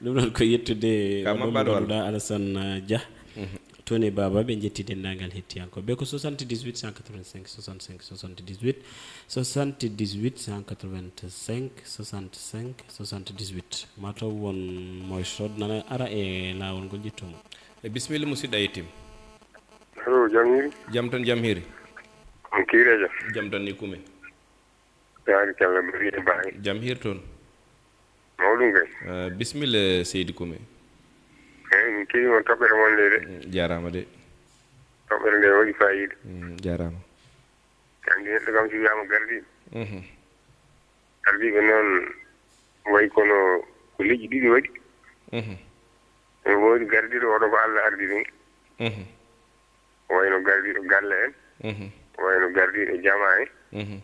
Ɗum noon ko yettude ka oɗo mo maɓɓaɗo walla? Ngannduɗaa Alassane, uh, Dia. Mhm. Toon e Baaba ɓe njetti denndaangal hettiyankooɓe. Ɓe ko soixante-dix-huit cent quatre-vingt-cinq soixante-cinq soixante-dix-huit, soixante-dix-huit cent quatre-vingt-cinq soixante-cinq soixante-dix-huit. Ma taw won mo e sood nana ara e laawol ngol, ƴettu mo. E bisimilla musidɗo a yettiima. Allo, jam hiiri? Jam tan, jam hiiri. On kiireejo? Jam tan ni kume. Yaari Calla Bari e Baay. Jam hiiri toon. Mawɗum kay. Ah, bisimilla, Seydi Kume. Eyi, min keewi on toɓɓere mon nde de. Mm, jaaraama de. Toɓɓere nde waɗi faayiida. Mm, jaaraama. Anndi neɗɗo kam so wiyaama gardiiɗo. Mhm. Gardiiɓe noon wayi kono ko leƴƴi ɗiɗi waɗi. Mhm. Ene woodi gardiiɗo, oɗo ko Allah ardini. Mhm. Wayno gardiiɗo galle en, mhm, wayno gardiiɗo jamaa en, mhm,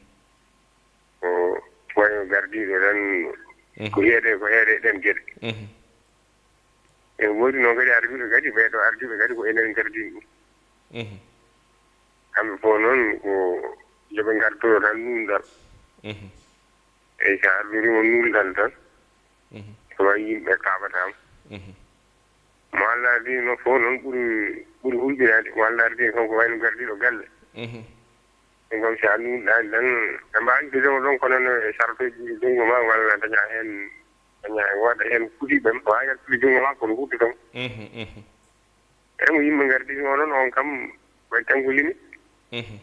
ko wayno gardiiɗo tan, mhm, ko heede, ko heede ɗen geɗe. Mhm. Ene woodi noon kadi ardiiɓe kadi, ɓee ɗoo ardiiɓe kadi ko enen gardini ɗum. Mhm. Kamɓe fof noon ko yo ɓe ngartoro tan nuunɗal. Mhm. Eyi, so a ardorii mo nuunɗal tan, mhm, tawa yimɓe kaaɓataa mo. Mhm. Mo Allah ardii noon fof noon ɓuri, ɓuri hulɓinaade. Mo Allah ardii kanko wayno gardiiɗo galle. Mhm. Ɗum kam, so a nuunɗaani tan, ɓe mbaawi ƴettude mo ɗoon, kono no e sartooji ɗi junngo ma walla daña heen, daña, waɗa heen kuuɗi ɓe, mbaawi ƴettude junngo ma kono huutoto. Mhm, mhm. Eyi, mo yimɓe ngardini o noon, on kam, waɗi tan ko limit. Mhm.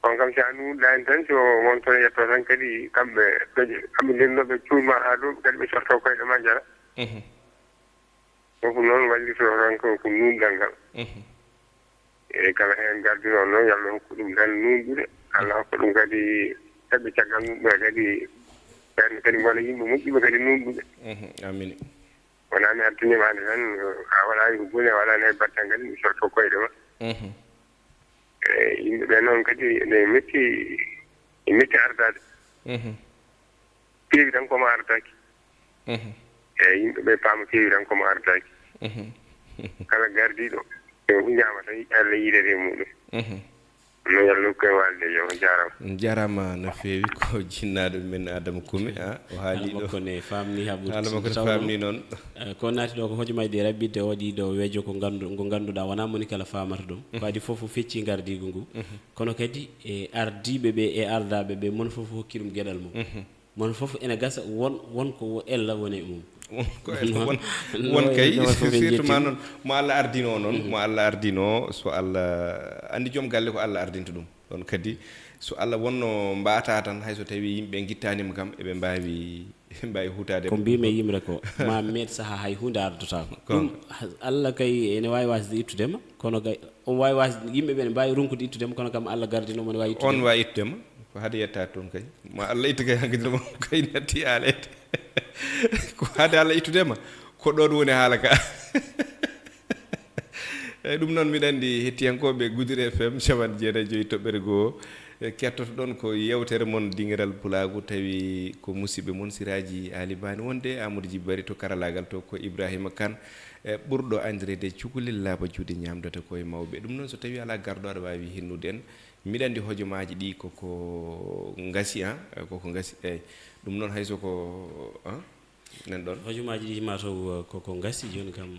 On kam, so a nuunɗaani tan, so won toon yetto tan, kadi kamɓe, ɓe, kamɓe ndennooɓe cuuma haa ɗum, kadi ɓe corto koyɗe ma jara. Mhm. Fof noon wallitoro tan ko, ko nuunɗal ngal. Mhm. Eyi, kala heen gardiiɗo noon, yo Allah hokku ɗum tan nuunɗude. Allah hokka ɗum kadi heɓɓe caggal mum ɓe kadi, ɓeen kadi ngona yimɓe moƴƴuɓe kadi nuunɗuɓe. Mhm. Amiin. Wonaa mi artiniima hannde tan, a waɗaani ko boni, a waɗaani hay battal ngal, mi corto koyɗe ma. Mhm. Eyi, yimɓe ɓe noon kadi ene metti, ene metti ardaade. Mhm. Keewi tan ko mo artaaki. Mhm. Eyi, yimɓe ɓe paama keewi tan ko mo artaaki. Mhm. Kala gardiiɗo, so huñaama tan, Allah yiidata e muɗum. Mhm. No, yo Allah hokku en waalde, yo, on jaaraama. On jaaraama no feewi, ko jinnaaɗo men Adama Kume, a, o haali ɗo. Haala makko ne faamni haa ɓurti. Haala makko ne faamni noon. Eh, ko naati ɗo ko hojomaaji ɗi raɓɓiɗde o waɗi ɗo wejo ko nganndu-, ngo ngannduɗaa wonaa moni kala faamata ɗum. Mhm. Ko adii fof o fecci ngardiigu ngu. Mhm. Kono kadi e ardiiɓe ɓe e ardaaɓe ɓe, mon fof hokki ɗum geɗal mum. Mhm. Mon fof ene gasa won, won ko wo-, ella woni e mum. Won ko ella won, won kay, surtout ma noon, mo Allah ardino noon, mo Allah ardino, so Allah anndi joom galle ko Allah ardinta ɗum. Ɗon kadi, so Allah wonno mbaata tan, hay so tawi yimɓe ngittaanima kam, eɓe mbaawi, eɓe mbaawi huutaade. Ko mbimi e yimre ko, ma meeɗ saha hay huunde ardotaako. Ɗum, Allah kay ene waawi waasde ittudema, kono kay, omo waawi waasde, yimɓe ɓe ne mbaawi runkude ittudema, kono kam Allah gardino, omo ne waawi ittudema. On waawi ittudema, ko hade yettaade toon kay. Ma Allah ittu kay hankadi mo kay natti aaleede. Ko hade Allah ittudema, ko ɗon woni haala ka. Eyi, ɗum noon, miɗa anndi hettiyankooɓe Gudire F M capanɗe jeenayi e joyi toɓɓere goo, e, kettoto ɗon ko yeewtere mon Dingiral Pulaagu, tawi ko musidɓe mon Siraaji Aali Baani wonde Amadou Djiby Bari to karalaagal to, ko Ibrahima Kane, e, ɓurɗo anndireede Cukalel Laaɓa Juuɗe Ñaamdata ko e mawɓe. Ɗum noon, so tawi alaa garɗo aɗa waawi hinnude en. Miɗa anndi hojomaaji ɗi koko ngasi, a, koko ngasi, eyi. Ɗum noon, hay so ko, a, nan ɗon. Hojomaaji ɗi mataw, uh, koko ngasi, jooni kam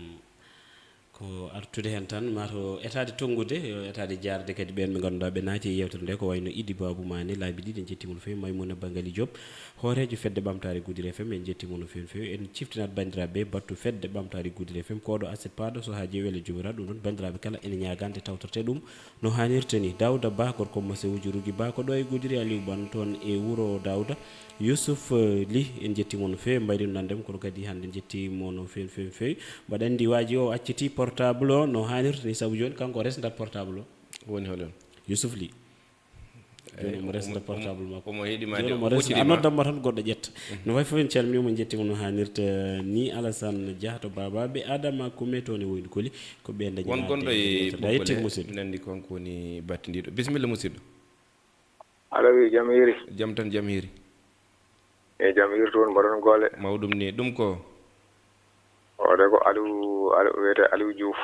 ko artude heen tan, mataw etaade tonngude, yo etaade jaarde kadi ɓeen ɓe ngannduɗaa ɓe naati e yeewtere nde, ko wayno Idi Babou Mané, laabi ɗiɗi, en njettiima no feewi, Maymouna Bangali Diop, hooreejo fedde ɓamtaare Gudire F M, en njettiima no feewi no feewi. En ciftinat banndiraaɓe ɓe battu fedde ɓamtaare Gudire F M, ko ɗo aset paaɗo so haa jeewi wele jomiraɗo. Ɗum noon, banndiraaɓe kala ene ñaagaa nde tawtortee ɗum no haanirta ni. Daouda Ba, gorko Mase Wujurugi Ba, ko ɗo e Gudiri, Aliou Ban toon e wuro Daouda. Youssouf, eh, Ly, en njettii mo no feewi, mbayri no nande mo, kono kadi hannde en njettii mo no feewi, feewi, feewi. Mbaɗa anndi waaji o acciti portable o no haanirta ni, sabu jooni kanko o resndat portable o. Woni hoɗon? Youssouf Ly. Jooni omo resnda portable makko. Omo heɗi ma de, jooni omo resnda, a noddan mo tan goɗɗo ƴetta. No wayi fof en calminii mo, en njettii mo no haanirta ni. Alassane Dia to Babaɓe, Adama Koume toon e Woydu Koli, ko ɓe dañi won gonɗo e Bokkole, musidɗo. Nandi kanko woni battindiiɗo. Bisimilla, musidɗo. Allo, wi jam hiiri. Jam tan, jam hiiri. E jam hiiri toon, mbaɗon golle. Mawɗum ni, ɗum ko? O de ko Aliou, Aliou, wiyetee Aliou Diouf.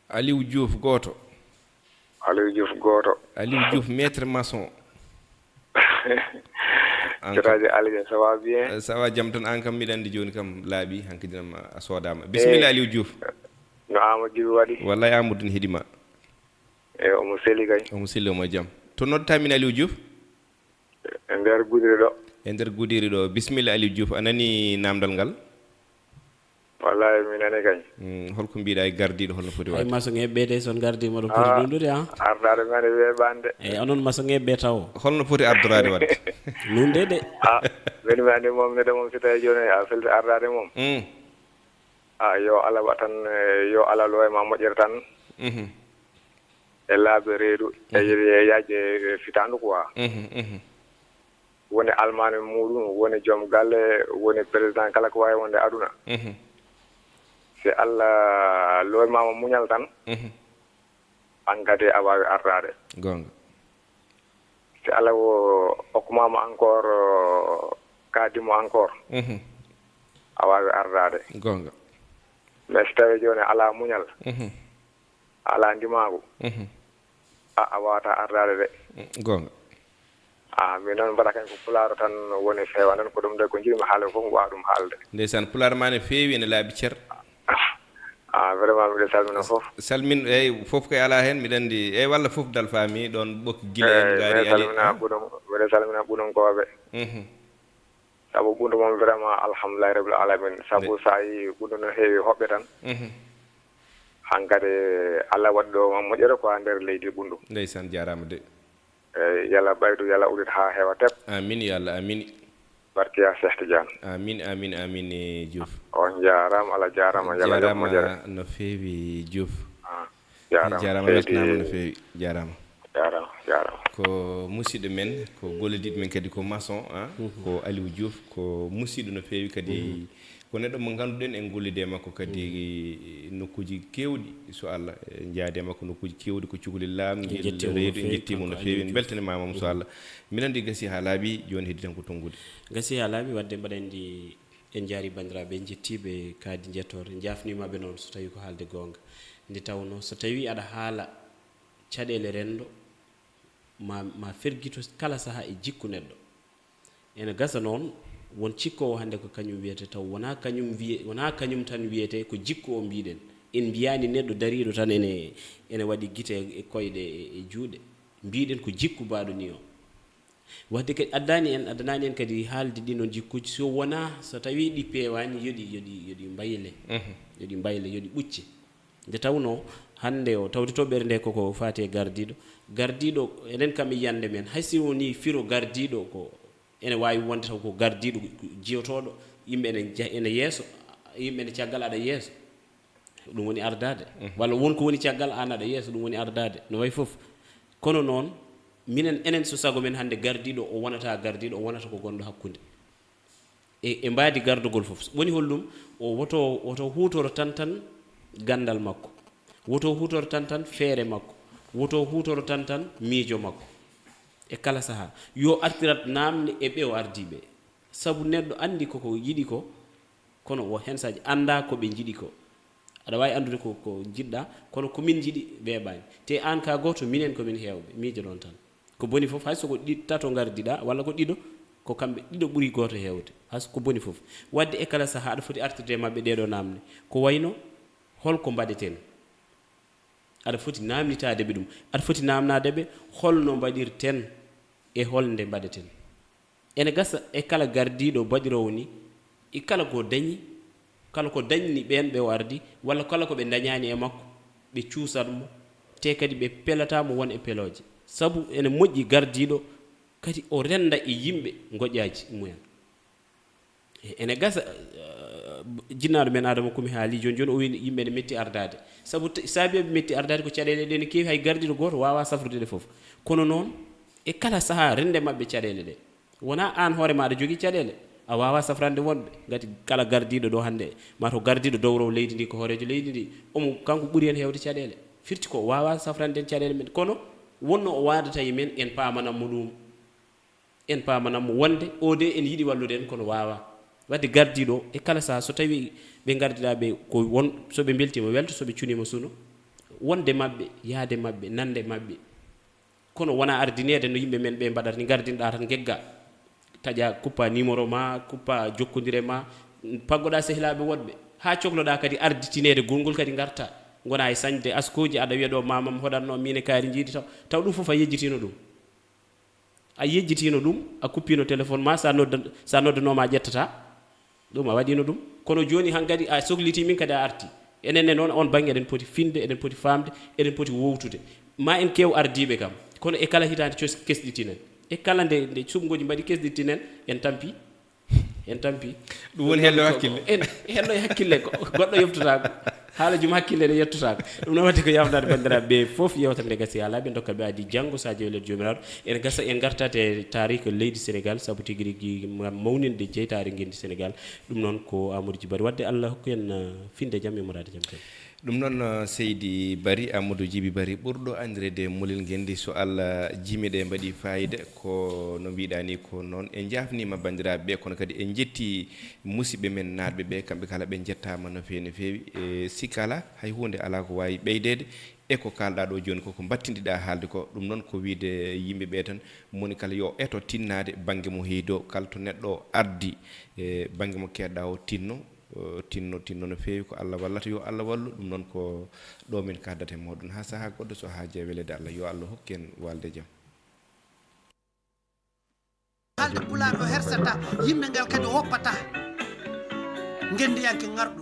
Aliou Diouf gooto. Aliou Diouf gooto. Aliou Diouf, maître maçon. An kam. Cotaaji Aliou, ça va bien? Eh, ça va, jam tan, an kam, miɗa anndi jooni kam laaɓi, hankadi nam a soodaama. Bisimilla, Aliou Diouf. No Amadou Diouf waɗi? Wallay, Amadou ne heɗi ma. E omo seli kay. Omo seli, omo e jam. To noddataa min, Aliou Diouf? E nder Gudiri ɗo. E nder Gudiri ɗo. Bisimilla, Aliou Diouf. A nanii naamndal ngal? Wallay, mi nanii kay. Mm, holko mbiɗa e gardiiɗo, holno foti waɗde? Ay, maçon eɓɓe de, so on gardiima ɗo poti ɗunɗude, a? Ardaade men e weeɓaande. Eyi, onon maçon eɓɓe taw. Holno foti ardoraade waɗde? Nun de de. A, min mi anndi moom, neɗɗo moom, so tawi jooni a felti ardaade moom. Mm. A, yo Allah waɗ tan, eh, yo Allah lowe ma moƴƴere tan. Mhm. E laabi reedu, e, mhm, e yaajde fitaandu quoi. Mhm, mhm. Woni almaami muɗum, woni joom galle, woni président kala ko waawi wonde aduna. Mhm. Si Allah lowimaama muñal tan, mhm, an kadi a waawi ardaade. Goonga. Si Allah wo-, okkumaama encore, kaadimo encore, mhm, a waawi ardaade. Goonga. Mais si tawii jooni alaa muñal, mhm, alaa ndimaagu, mhm, a, a waawataa ardaade de. Mm, goonga. A, min noon mbaɗa kañ ko pulaar tan woni feewa noon, ko ɗum de ko njiɗmi haalde fof mi waawa ɗum haalde. Ndeysaan, pulaar ma ne feewi, ene laaɓi cer. A, vraiment, miɗo salmina fof. Salmin, eyi, fof koye alaa heen, miɗa anndi, eyi, walla fof dal faami, ɗoon ɓokki gila en ngaari miɗo ali, salmina, ah? Ɓuɗum, miɗo salmina ɓuɗunkooɓe. Mhm. Sabu ɓuɗu moom, vraiment, alhamdulillahi rabbil alamin. Sabu nde- so a yii ɓuɗu no heewi hoɓɓe tan. Mhm. Hankadi Allah waɗi ɗo moƴƴere ko haa nder leydi ɓuɗu. Ndeysaan, jaaraama de. Eyi, yo Allah ɓeydu, yo Allah udit haa heewa tep. Amin, yo Allah, amin. Barkiya Cheikh Tidiane. Amin, amin, amin, e Diouf. On jaaraama, Allah jaaraama, yo Allah yoɓ moƴƴere. Jaaraama no feewi, Diouf. Ah, jaaraama, jaaraama, seydi, weltanaama no feewi. Jaaraama. Jaaraama, jaaraama. Ko musidɗo men, ko gollodiiɗo men kadi ko maçon, ah, mhm, ko Aliou Diouf, ko musidɗo no feewi kadi. Mhm. Ko neɗɗo mo ngannduɗen en gollidi e makko kadi, mhm, nokkuuji keewɗi, so Allah, eh, njaadi e makko nokkuuji keewɗi, ko cukalel laaɓngel, reedu, en njettii mo no feewi, en mbeltaniima mo, so Allah. Miɗa anndi gasi haa laaɓi, jooni heddi tan ko tonngude. Gasi haa laaɓi, waɗde mbaɗa anndi en njaarii banndiraaɓe, en njettii ɓe kadi njettoor, en njaafniima ɓe noon, so tawii ko haalde goonga. Nde tawnoo, so tawii aɗa haala caɗeele renndo, ma, ma fergito kala sahaa e jikku neɗɗo. Ene gasa noon, won cikkoowo hannde ko kañum wiyetee, taw wonaa kañum wiye-, wonaa kañum tan wiyetee, ko jikku o mbiɗen. En mbiyaani neɗɗo dariiɗo tan ene, ene waɗi gite e koyɗe e, e juuɗe. Mbiɗen ko jikku baɗo nii o. Wadde kadi addani en, addanaani en kadi haalde ɗin ɗon jikkuuji, so wonaa so tawii ɗi peewaani, yo ɗi, yo ɗi, yo ɗi mbayle, yo ɗi mbayle, yo ɗi ɓucce. Nde tawnoo hannde o tawde toɓɓere nde koko faati e gardiiɗo. Gardiiɗo, enen kam e yiyannde men, hay si wonii firo gardiiɗo ko ene waawi wonde taw ko gardiiɗo jiyotooɗo, yimɓe ene jah-, ene yeeso, yimɓe ene caggal aɗa yeeso, ɗum woni ardaade. Walla won ko woni caggal, aan aɗa yeeso, ɗum woni ardaade. No wayi fof. Kono noon, minen, enen so sago men hannde gardiiɗo, o wonata gardiiɗo, o wonata ko gonɗo hakkunde. E, e mbaadi gardogol fof. Woni holɗum? O woto, woto huutoro tan tan ganndal makko. Woto huutoro tan tan feere makko. Woto huutoro tan tan miijo makko. E kala sahaa. Yo artirat naamne e ɓe o ardii ɓe. Sabu neɗɗo anndi koko yiɗi ko, kono o heen saji anndaa ko ɓe njiɗi ko. Aɗa waawi anndude ko, ko njiɗɗaa, kono ko min njiɗi weeɓaani. Te aan ka gooto, minen ko min heewɓe, miijo ɗon tan. Ko boni fof, hay so ko ɗi-, tato ngardiɗaa, walla ko ɗiɗo, ko kamɓe ɗiɗo ɓuri gooto heewde. Hay so ko boni fof. Wadde e kala sahaa, aɗa foti artirde e maɓɓe ɗee ɗoo naamne. Ko wayno, hol ko mbaɗeten? Aɗa foti naamnitaade ɓe ɗum. Aɗa foti naamnaade ɓe, holno mbaɗirten e holnde mbaɗeten? Ene gasa e kala gardiiɗo baɗiroowo ni, e kala ko dañi, kala ko dañni ɓeen ɓe o ardi, walla kala ko ɓe dañaani e makko, ɓe cuusat mo, te kadi ɓe pelataa mo won e pelooje. Sabu ene moƴƴi gardiiɗo kadi o rennda e yimɓe ngoƴaaji mumen. E-, ene gasa, eh, jinnaaɗo men Adama ko mi haali jooni jooni, o wiyi yimɓe ene metti ardaade. Sabu te-, saabi eɓe metti ardaade ko caɗeele ɗe ne keewi, hay gardiiɗo gooto waawaa safrude ɗe fof. Kono noon, e kala sahaa rennde maɓɓe caɗeele ɗe. Wonaa aan hoore ma aɗa jogii caɗeele, a waawaa safrande wonɓe. Ngati kala gardiiɗo ɗo hannde, maa to gardiiɗo dowrowo leydi ndi ko hooreejo leydi ndi, omo kanko ɓuri en heewde caɗeele. Firti ko waawaa safrande en caɗeele men. Kono wonno o waadata e men, en paamanan mo ɗum. En paamanan mo wonde o de en yiɗi wallude en, kono waawaa. Wadde gardiiɗo e kala sahaa, so tawii ɓe ngardiɗaa ɓe ko won, so ɓe mbeltiima welto, so ɓe cuniima suno. Wonde maɓɓe, yahde maɓɓe, nande maɓɓe. Kono wonaa ardineede no yimɓe men ɓe mbaɗata ni, ngardinɗaa tan ngeggaa. Taƴa, kuppa numéro ma, kuppa jokkondire ma, paggoɗaa sehilaaɓe woɗɓe. Haa cokloɗaa kadi arditineede gongol kadi ngarta. Ngonaa e sañde askooji, aɗa wiya ɗo mamam hoɗatno, miin e kaari njiidi taw. Taw ɗum fof a yejjitiino ɗum. A yejjitiino ɗum, a kuppiino téléphone ma, sa nodda-, sa noddanooma a ƴettataa. Ɗum a waɗiino ɗum. Kono jooni hankadi a sokliti min kadi a arti. Enen ne noon, on bannge eɗen poti finde, eɗen poti faamde, eɗen poti wowtude. Ma en keew ardiiɓe kam. Kono e kala hitaande cos-, kesɗitinen. E kala nde, nde suɓngooji mbaɗi kesɗitinen, en tampi. En tampi. Ɗum woni hello hakkille. En, hello e hakkille ko goɗɗo yoftotaako. Haala jom hakkille ne yettotaako. Ɗum noon waɗde ko yamnaade banndiraaɓe ɓe fof, yewtere nde gasi haa laaɓi, en ndokka ɓe adi janngo, so Joomiraaɗo. Ene gasa en ngartat e taariik leydi Senegaal, sabu tigi rigi ngam mawninde jeytaare ngenndi Senegaal. Ɗum noon ko Amadou Djibari. Waɗde Allah hokku en, eh, finde jam e ummorade jam kadi. Ɗum noon, eh, seydi Bari, Amadou Djibi Bari, ɓurɗo anndireede Molel Ngenndi. So Allah jimi ɗe mbaɗi faayida, ko no mbiɗa ni ko noon. En njaafniima banndiraaɓe ɓe, kono kadi en njetti musidɓe men naatɓe ɓe, kamɓe kala ɓe njettaama no feewi, no feewi. E si kala, hay huunde alaa ko waawi ɓeydeede e ko kaalɗaa ɗo jooni ko, ko mbattindiɗaa haalde ko. Ɗum noon ko wiyde yimɓe ɓe tan, moni kala yo eto tinnaade bannge mo heydoo, kala to neɗɗo ardi e bannge mo keedɗa o tinno, o tinno, tinno no feewi, ko Allah wallata, yo Allah wallu. Ɗum noon ko ɗo min kaddata e mooɗon haa sahaa goɗɗo, so haa jeya weleede Allah, yo Allah hokku en walde jam. Haalde Pulaar o hersata, yimɓe ngal kadi o woppata. Ngenndiyanke ngarɗo